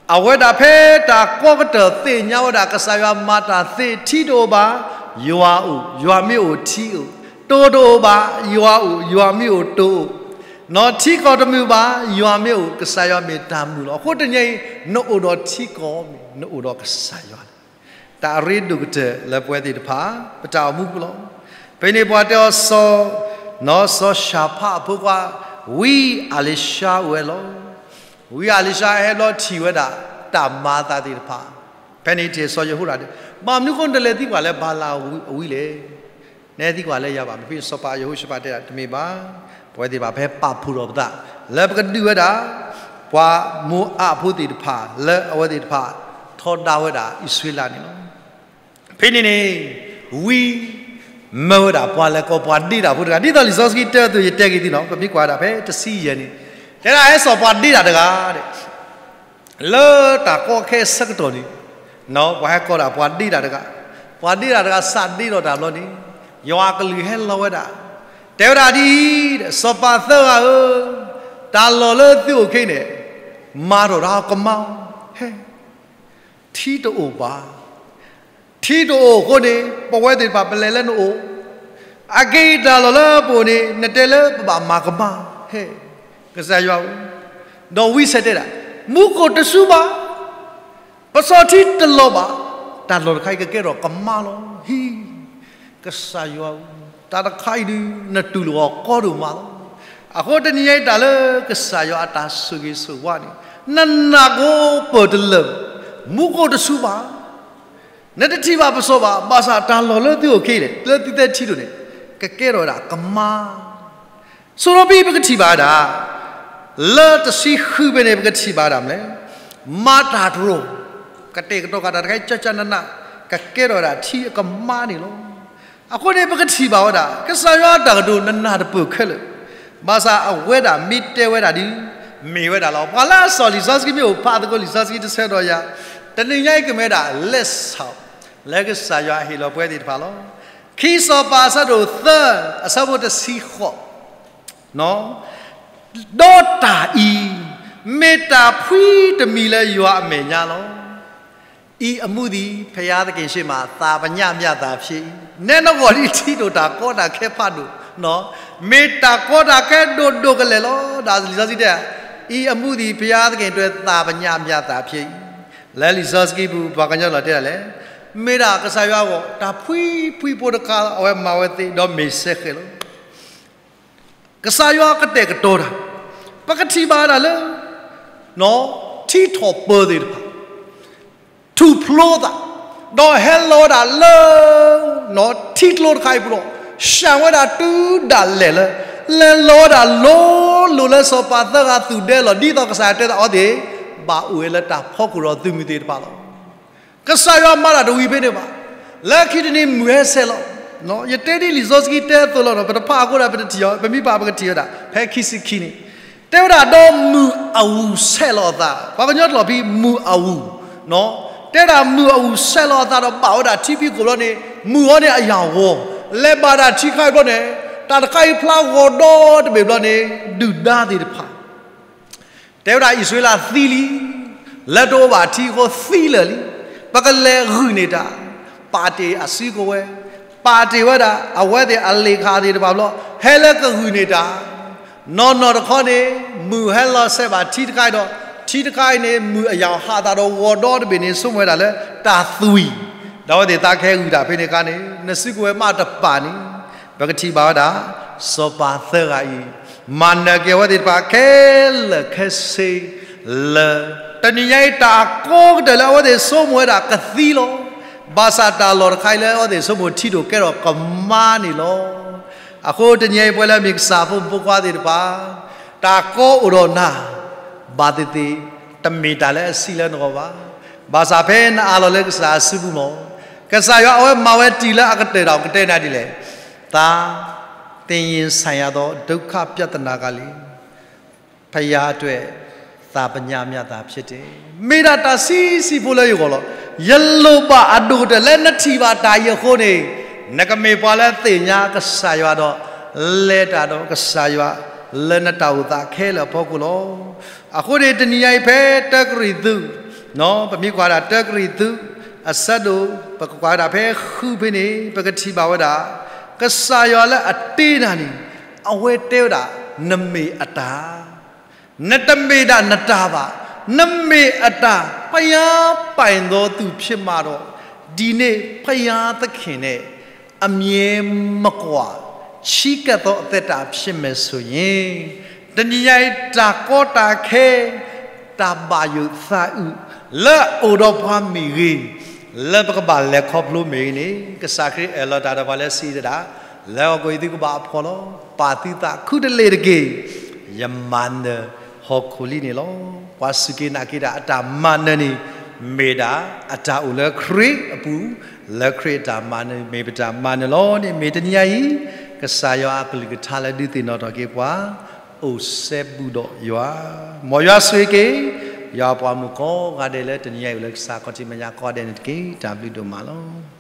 အဝဲဒၣ်ဖဲတၢ်ကီကတၢၢ်သ့ၣ်ညါဝဲဒၣ်ကစၢ်ယွၤမၤတၢ်သ့ ထံတအိၣ်ဘၣ်, ယွၤအိၣ်, ယွၤမ့ၢ်အိၣ်ထံအိၣ်, တိၤတအိၣ်ဘၣ်, ယွၤအိၣ်, ယွၤမ့ၢ်အိၣ်တိၤအိၣ်, နီၢ်ထံကီၢ်တမုာ်ဘၣ်, ယွၤမ့ၢ်အိၣ်, ကစၢ်ယွၤမ့ၢ်တၢ်မုာ်လီၤ. အဃိတနံၤအံၤ နအိၣ်ဒီးထံကီၢ်မ့ၢ် နအိၣ်ဒီးကစၢ်ယွၤန့ၣ်, တၢ်အရ့ဒိၣ်ကတၢၢ်လၢပဝဲသ့ၣ်တဖၣ် ပတၢ်အိၣ်မူပူၤလီၤ. ဖဲန့ၣ်ပှၤတဲအီၤစီၤ, နီၢ်စီၤၡၣ်ဖးအဖိခွါ, ဝံအၤလံၤၡါအိၣ်ဝဲလီၤ. ဝံအၤလံၤၡါဟဲဘျီထံၣ်ဝဲဒၣ် တၢ်မၤအသးသ့ၣ်တဖၣ်, ဖဲန့ၣ်ထံၣ်စီၤယဟိရၣ်န့ၣ်, ဘၣ်မနုၤအဃိနတလဲၤသံကွၢ်လၢဘၤလးအဝံလဲၣ်. နဟဲသံကွၢ်လၢယၤဘၣ်. ဖဲစီၤပၤယဟိၤၡဖးတဲဒၣ် တမ့ၢ်ဘၣ်, ပဝဲသ့ၣ်တဖၣ်ဖဲပာ်ဖှိၣ်ထီၣ်ပသး လၢပကဒုးဝဲဒၣ် ပှၤမိၤအးဖိသ့ၣ်တဖၣ် လၢအဝဲသ့ၣ်တဖၣ် ထီဒါဝဲဒၣ်အံၣ်စရ့လးန့ၣ်လီၤ. ဖဲန့ၣ်န့ၣ် ဝံ မၢဝဲဒၣ်ပှၤလဲၤခီပှၤဒ့တၢ်ဖိတဂၤ ဒ်သိးလံာ်စီဆှံတဲအသိး ယတဲက့ၤသုနီၤ, ပမ့ၢ်ကွၢ်ဒၣ်ဖဲတဆံယဲၢ်န့ၣ်, တဲဒၣ်ဟဲစိာ်ပှၤဒ့တၢ်တဂၤ, လၢတၢ်ကီခဲအဆၢကတီၢ်န့ၣ်, ပှၤဟဲကိးဒၣ်ပှၤဒ့တၢ်တဂၤ, ပှၤဒ့တၢ်တဂၤစးဒ့ဒီးတၢ်ဘျီန့ၣ်, ယွၤအကလုၢ်ဟဲလီၤဝဲဒၣ်, တဲဝဲဒၣ်ဒ်အံၤ, စီၤပၤသၢဂၤဧၢ, တၢ်လီၢ်လၢသုအိၣ်ခဲအံၤန့ၣ်, မၤထီၣ်တၢ်ကမၣ်, ဟဲ ထံတအိၣ်ဘၣ်. ထံတအိၣ်အဃိန့ၣ် ပဝဲသ့ၣ်တဖၣ်ပလဲၤလၢနအိၣ်, အက့ၢ်တၢ်လီၢ်လၢပအိၣ်န့ၣ် နတဲလၢပဘၣ်မၤကမၣ်, ဟဲ, ကစၢ်ယွၤဧၢ, ဒီးဝံဆဲးတဲဒၣ်, မူခိၣ်တစူၤဘၣ်, ပစီထံတလီၤဘၣ်, တၢ်လီၢ်တခါအံၤကကဲထီၣ်ကမၣ်လီၤ. ဟံ, ကစၢ်ယွၤဧၢ, တၢ်တခါအံၤဒုး နတူၢ်လိာ်အီၤကီဒိၣ်မးလီၤ. အဃိတနံၤညါအံၤတၢ်လၢကစၢ်ယွၤအတၢ်ဆိၣ်ဂ့ၤဆိၣ်ဝါန့ၣ် နနာ်ကအိပၢၢ်တလၢာ်, မူခိၣ်တစူၤဘၣ်, နတထံၣ်ဘၣ်ပစီဘၣ်, ဘၣ်ဆၣ်တၢ်လီၢ်လၢသုအိၣ်ခဲအံၤန့ၣ် လၢသုသ့ထံဒိၣ်န့ၣ် ကကဲထီၣ်ဝဲဒၣ်ကမၣ်. ဆိဒီဖဲပကထံၣ်ဘၣ်ဒၣ် လၢတဆံဃုဖဲန့ၣ် ပကထံၣ်ဘၣ်ဒၣ်မနုၤလဲၣ်, မၤတၢ်တရိၤ, ကတဲာ်ကတီၤဃာ်တၢ်တခါအံၤ ကၠၢ်ကၠၢ်နးနး, ကကဲထီၣ်ဝဲဒၣ်ထံအကမါန့ၣ်လီၤ. အဃိန့ၣ် ပကထံၣ်ဘၣ်ဝဲဒၣ် ကစၢ်ယွၤအတၢ်ကတိၤနနၢ်တပၢၢ်ခဲလၢာ်, ဘၣ်ဆၣ်အဝဲဒၣ်မ့ၢ်တဲဝဲဒၣ်ဒ် မ့ၢ်ဝဲဒၣ်လီၤ. ပှၤလၢအစိာ်လံာ်စီဆှံမ့ၢ်အိၣ်ဖးသကိးလံာ်စီဆှံတဆၢဒီးယၤ, တနံၤညါအံၤကမ့ၢ်ဝဲဒၣ် လၢဆၣ် လၢကစၢ်ယွၤဟ့ၣ်လီၤပှၤသ့ၣ်တဖၣ်လီၤ. ခံစီၤပၤအဆၢဒိၣ်သၢ အဆၢဖိတဆံဃိး ဒီးတၢ်အံၤ မ့ၢ်တၢ်ဖှံတမံၤလၢယွၤအမဲာ်ညါလီၤ. အံၤအမူသံၣ်ဘုရားသခင့်ရှေ့မှာ သးပညၣ်မျှတၢ်ဖြစ်အံၤ, နဲနဂီၢ်ဒ်ထံဒိၣ်တၢ်ကီတၢ်ခဲဖးဒိၣ်, မ့ၢ်တၢ်ကီတၢ်ခဲဒိၣ်ဒိၣ်ကလဲာ်လီၤ. ဒီးလံာ်စီဆှံတဲ, အံၤအမူသံၣ်ဘုရားသခင့်အတွက် သးပညၣ်မျှတၢ်ဖြစ်အံၤ, လၢလံာ်စီဆှံပူၤ ပှၤကညီလီၤတဲဒၣ်လဲၣ်, မ့ၢ်ဒၣ်ကစၢ်ယွၤအဂီၢ် တၢ်ဖှံဖှံဖိတခါ အဝဲမၤဝဲသ့ ဒီးမ့ၢ်စဲဃဲၤလီၤ. ကစၢ်ယွၤကတဲာ်ကတီၤတၢ်, ပကထံၣ်ဘၣ်ဒၣ်လၢ ထံထီၣ်ပၢၤသ့ၣ်တဖၣ် ထူၣ်ဖျိသး, ဒီးဟဲလီၤဝဲဒၣ်လၢ ထံကျိတခါအံၤပူၤလီၤ. ဆှၢဝဲဒၣ်တုၤဒၣ်လဲာ်လၢ လဲၤလီၤဝဲဒၣ်လိၤလိၤလၢစီၤပၤသၢဂၤသူၣ်ဒဲလီၤ. ဒ်သိးကစၢ်ယွၤတဲသးအဝဲသ့ၣ် ဘၣ်အိၣ်ဝဲလၢတၢ်ဖီခိၣ်ဒီးသုးမုၢ်သ့ၣ်တဖၣ်လီၤ. ကစၢ်ယွၤမၤတၢ်တဝံၤဖဲန့ၣ်ဘၣ်. လၢခံတနံၤမုၢ်ဟဲဆဲးလီၤ. ယတဲဒ်လံာ်စီဆှံတဲအသိးလီၤ. ပတဖးအဃိဒီးပတထံၣ်အီၤ, ပမ့ၢ်ဖးပကထံၣ်ဝဲဒၣ် ဖဲခံဆံခံန့ၣ်, တဲဝဲဒၣ်ဒီးမုၢ်အဝုၢ်ဆဲးလီၤအသး, ပှၤကညီတလီၢ်ဖံး မုၢ်အဝုၢ်, တဲဒၣ်မုၢ်အဝုၢ်ဆဲးလီၤအသးဒီးဘၣ်ဝဲဒၣ်ထံဖံးခိၣ်ဘျီန့ၣ်, မုၢ်အီၤန့ၣ်အယၢ်ဂီၤ, လဲၤဘၣ်ဒၣ်ထံခါအံၤဘျီန့ၣ်, တၢ်တခါအံၤဖျါဂီၤဒီတဘ့ၣ်ဘျီန့ၣ်, ဒုၣ်ဒါသ့ၣ်တဖၣ် တဲဝဲဒၣ်အံၣ်စရ့လးသံလံ, လၢတအိၣ်ဘၣ်ထံအဃိသံလၢာ်လံ, ပကလဲၤဂုာ်န့ၢ်တၢ်, ပာ်တ့ၢ်အစုကဝဲၤ, ပာ်တ့ၢ်ဝဲဒၣ် အဝဲသ့ၣ်အလ့ၣ်ခၣ်သ့ၣ်တဖၣ်ဘျီ, ဟဲလၢကဂုာ်န့ၢ်တၢ်, နီၢ်နီၢ်တခီန့ၣ် မုၢ်ဟဲလီၤဆဲးဘၣ်ထံတခါအံၤဒီး, ထံတခါအံၤန့ၣ် မုၢ်အယၢ်ဟးသးဒီးဂီၤဒီတဘ့ၣ်န့ၣ် ဆိကမိၣ်ဝဲဒၣ်လၢတၢ်သွံၣ်, ဒီးအဝဲသ့ၣ်သးကဟဲဂုာ်တၢ်ဖဲန့ၣ်အခါန့ၣ် နစုကဝဲၤမးတပာ်န့ၣ်, ပကထံၣ်ဘၣ်ဝဲဒၣ် စီၤပၤသၢဂၤအံၤ မၤနၢၤက့ၤအဝဲသ့ၣ်တဖၣ်ခဲလၢာ်ခဲဆ့ လၢ တနံၤညါအံၤတၢ်ကိးကတၢၢ်လၢအဝဲသ့ၣ်ဆိကမိၣ်ဝဲဒၣ်ကသံလီၤ. ဘၣ်ဆၣ်တၢ်လီၢ်တခါအံၤလၢအဝဲသ့ၣ်ဆိကမိၣ်ထံဒိၣ်ကဲထီၣ်ကမါန့ၣ်လီၤ. အဃိတနံၤညါအံၤပဝဲလၢအမ့ၢ်ကစၢ်ဖိမုၣ်ဖိခွါသ့ၣ်တဖၣ်, တၢ်ကိးအိၣ်ဒီးနၤ, ဘၣ်သ့ၣ်သ့ၣ်, တမ့ၢ်တၢ်လၢအဆံးလၢနဂီၢ်ဘၣ်. ဘၣ်ဆၣ်ဖဲနအးလီၤလၢကစၢ်အစုပူၤမီၢ်, ကစၢ်ယွၤအဝဲမၤဝဲတံၢ်လၢအကတၢၢ်ဒီးကတဲနၤဒ်လဲၣ်, သး သင်ရင်ဆိုင်ရသော ဒုက္ခပြဿနာကလည်း ဘုရားအတွက် သးပညၣ်မျှတၢ်ဖြစ်တယ်. မ့ၢ်ဒၣ်တၢ်ဆံးဆံးဖိလၢယဂီၢ်လီၤ. ယလိၣ်ဘၣ်အဒိၣ်ကတၢၢ်လၢနထံၣ်ဘၣ်တၢ်အံၤအဃိန့ၣ်, နကမ့ၢ်ပှၤလၢသ့ၣ်ညါကစၢ်ယွၤဒီး လဲၤတၢ်ဒီးကစၢ်ယွၤ လၢနတၢ်အိၣ်သးခဲလၢာ်အဖီခိၣ်လီၤ. အဃိန့ၣ် တနံၤညါအံၤဖဲတၢကရံၣ်သူး, ပမ့ၢ်ကွၢ်ဒၣ်တၢကရံၣ်သူး အဆၢဒိၣ် ပကကွၢ်ဝဲဒၣ်ဖဲဃုဖဲန့ၣ် ပကထံၣ်ဘၣ်ဝဲဒၣ် ကစၢ်ယွၤလၢအတ့နၤန့ၣ် အဝဲတဲဝဲဒၣ် နမ့ၢ်အတၢ် နတမ့ၢ်ဒၣ်နတၢ်ဘၣ်, နမ့ၢ်အတၢ် ဘုရားပိုင်သောသူဖြစ်မှတော့, ဒီနေ့ဘုရားသခင်နဲ့ အမြဲမကွာချဉ်းကပ်သောအသက်တာဖြစ်မယ်ဆိုရင်, တနံၤညါအံၤ တၢ်ကီတၢ်ခဲ တၢ်ဘၣ်ယိၣ်သးအုး လၢအအိၣ်ဒီးပှၤမ့ၢ်ဂ့ၤ, လၢပကဘၣ်လဲၤခီဖျိမ့ၢ်ဂ့ၤန့ၣ် ကစၢ်ခရံာ်အဲၣ်လီၤတၢ်ဒီးပှၤလၢစံးတဒၣ်, လၢဟီၣ်ခိၣ်အံၤသုကဘၣ်အဖှီၣ်လီၤ. ပာ်သုသးခုတလ့ၢ်တက့ၢ်. ယမၤနၢၤဟီၣ်ခိၣ်လံန့ၣ်လီၤ. ပှၤစူၢ်က့ၤနာ်က့ၤတၢ်အတၢ်မၤနၢၤန့ၣ် မ့ၢ်ဒၣ်အတၢ်အိၣ်လၢခရံာ်အပူၤ, လၢခရံာ်အတၢ်မၤနၢၤ မ့ၢ်ပတၢ်မၤနၢၤလီၤန့ၣ် မ့ၢ်တနံၤညါအံၤ ကစၢ်ယွၤအကလုၢ်ကထါလၢဒုးသ့ၣ်နီၣ်ထီၣ်က့ၤပှၤ, အိၣ်စဲဘူးဒီးယွၤ, မ်ယွၤဆိၣ်ဂ့ၤက့ၤ ယွၤပှၤမုၣ်ကိးဂၤဒဲးလၢတနံၤညါအံၤ လၢကစၢ်ခီၣ်ထံးမဲာ်ညါကိးဂၤဒဲးန့ၣ်တက့ၢ်. တၢ်ဘျုးဒိၣ်မးလီၤ.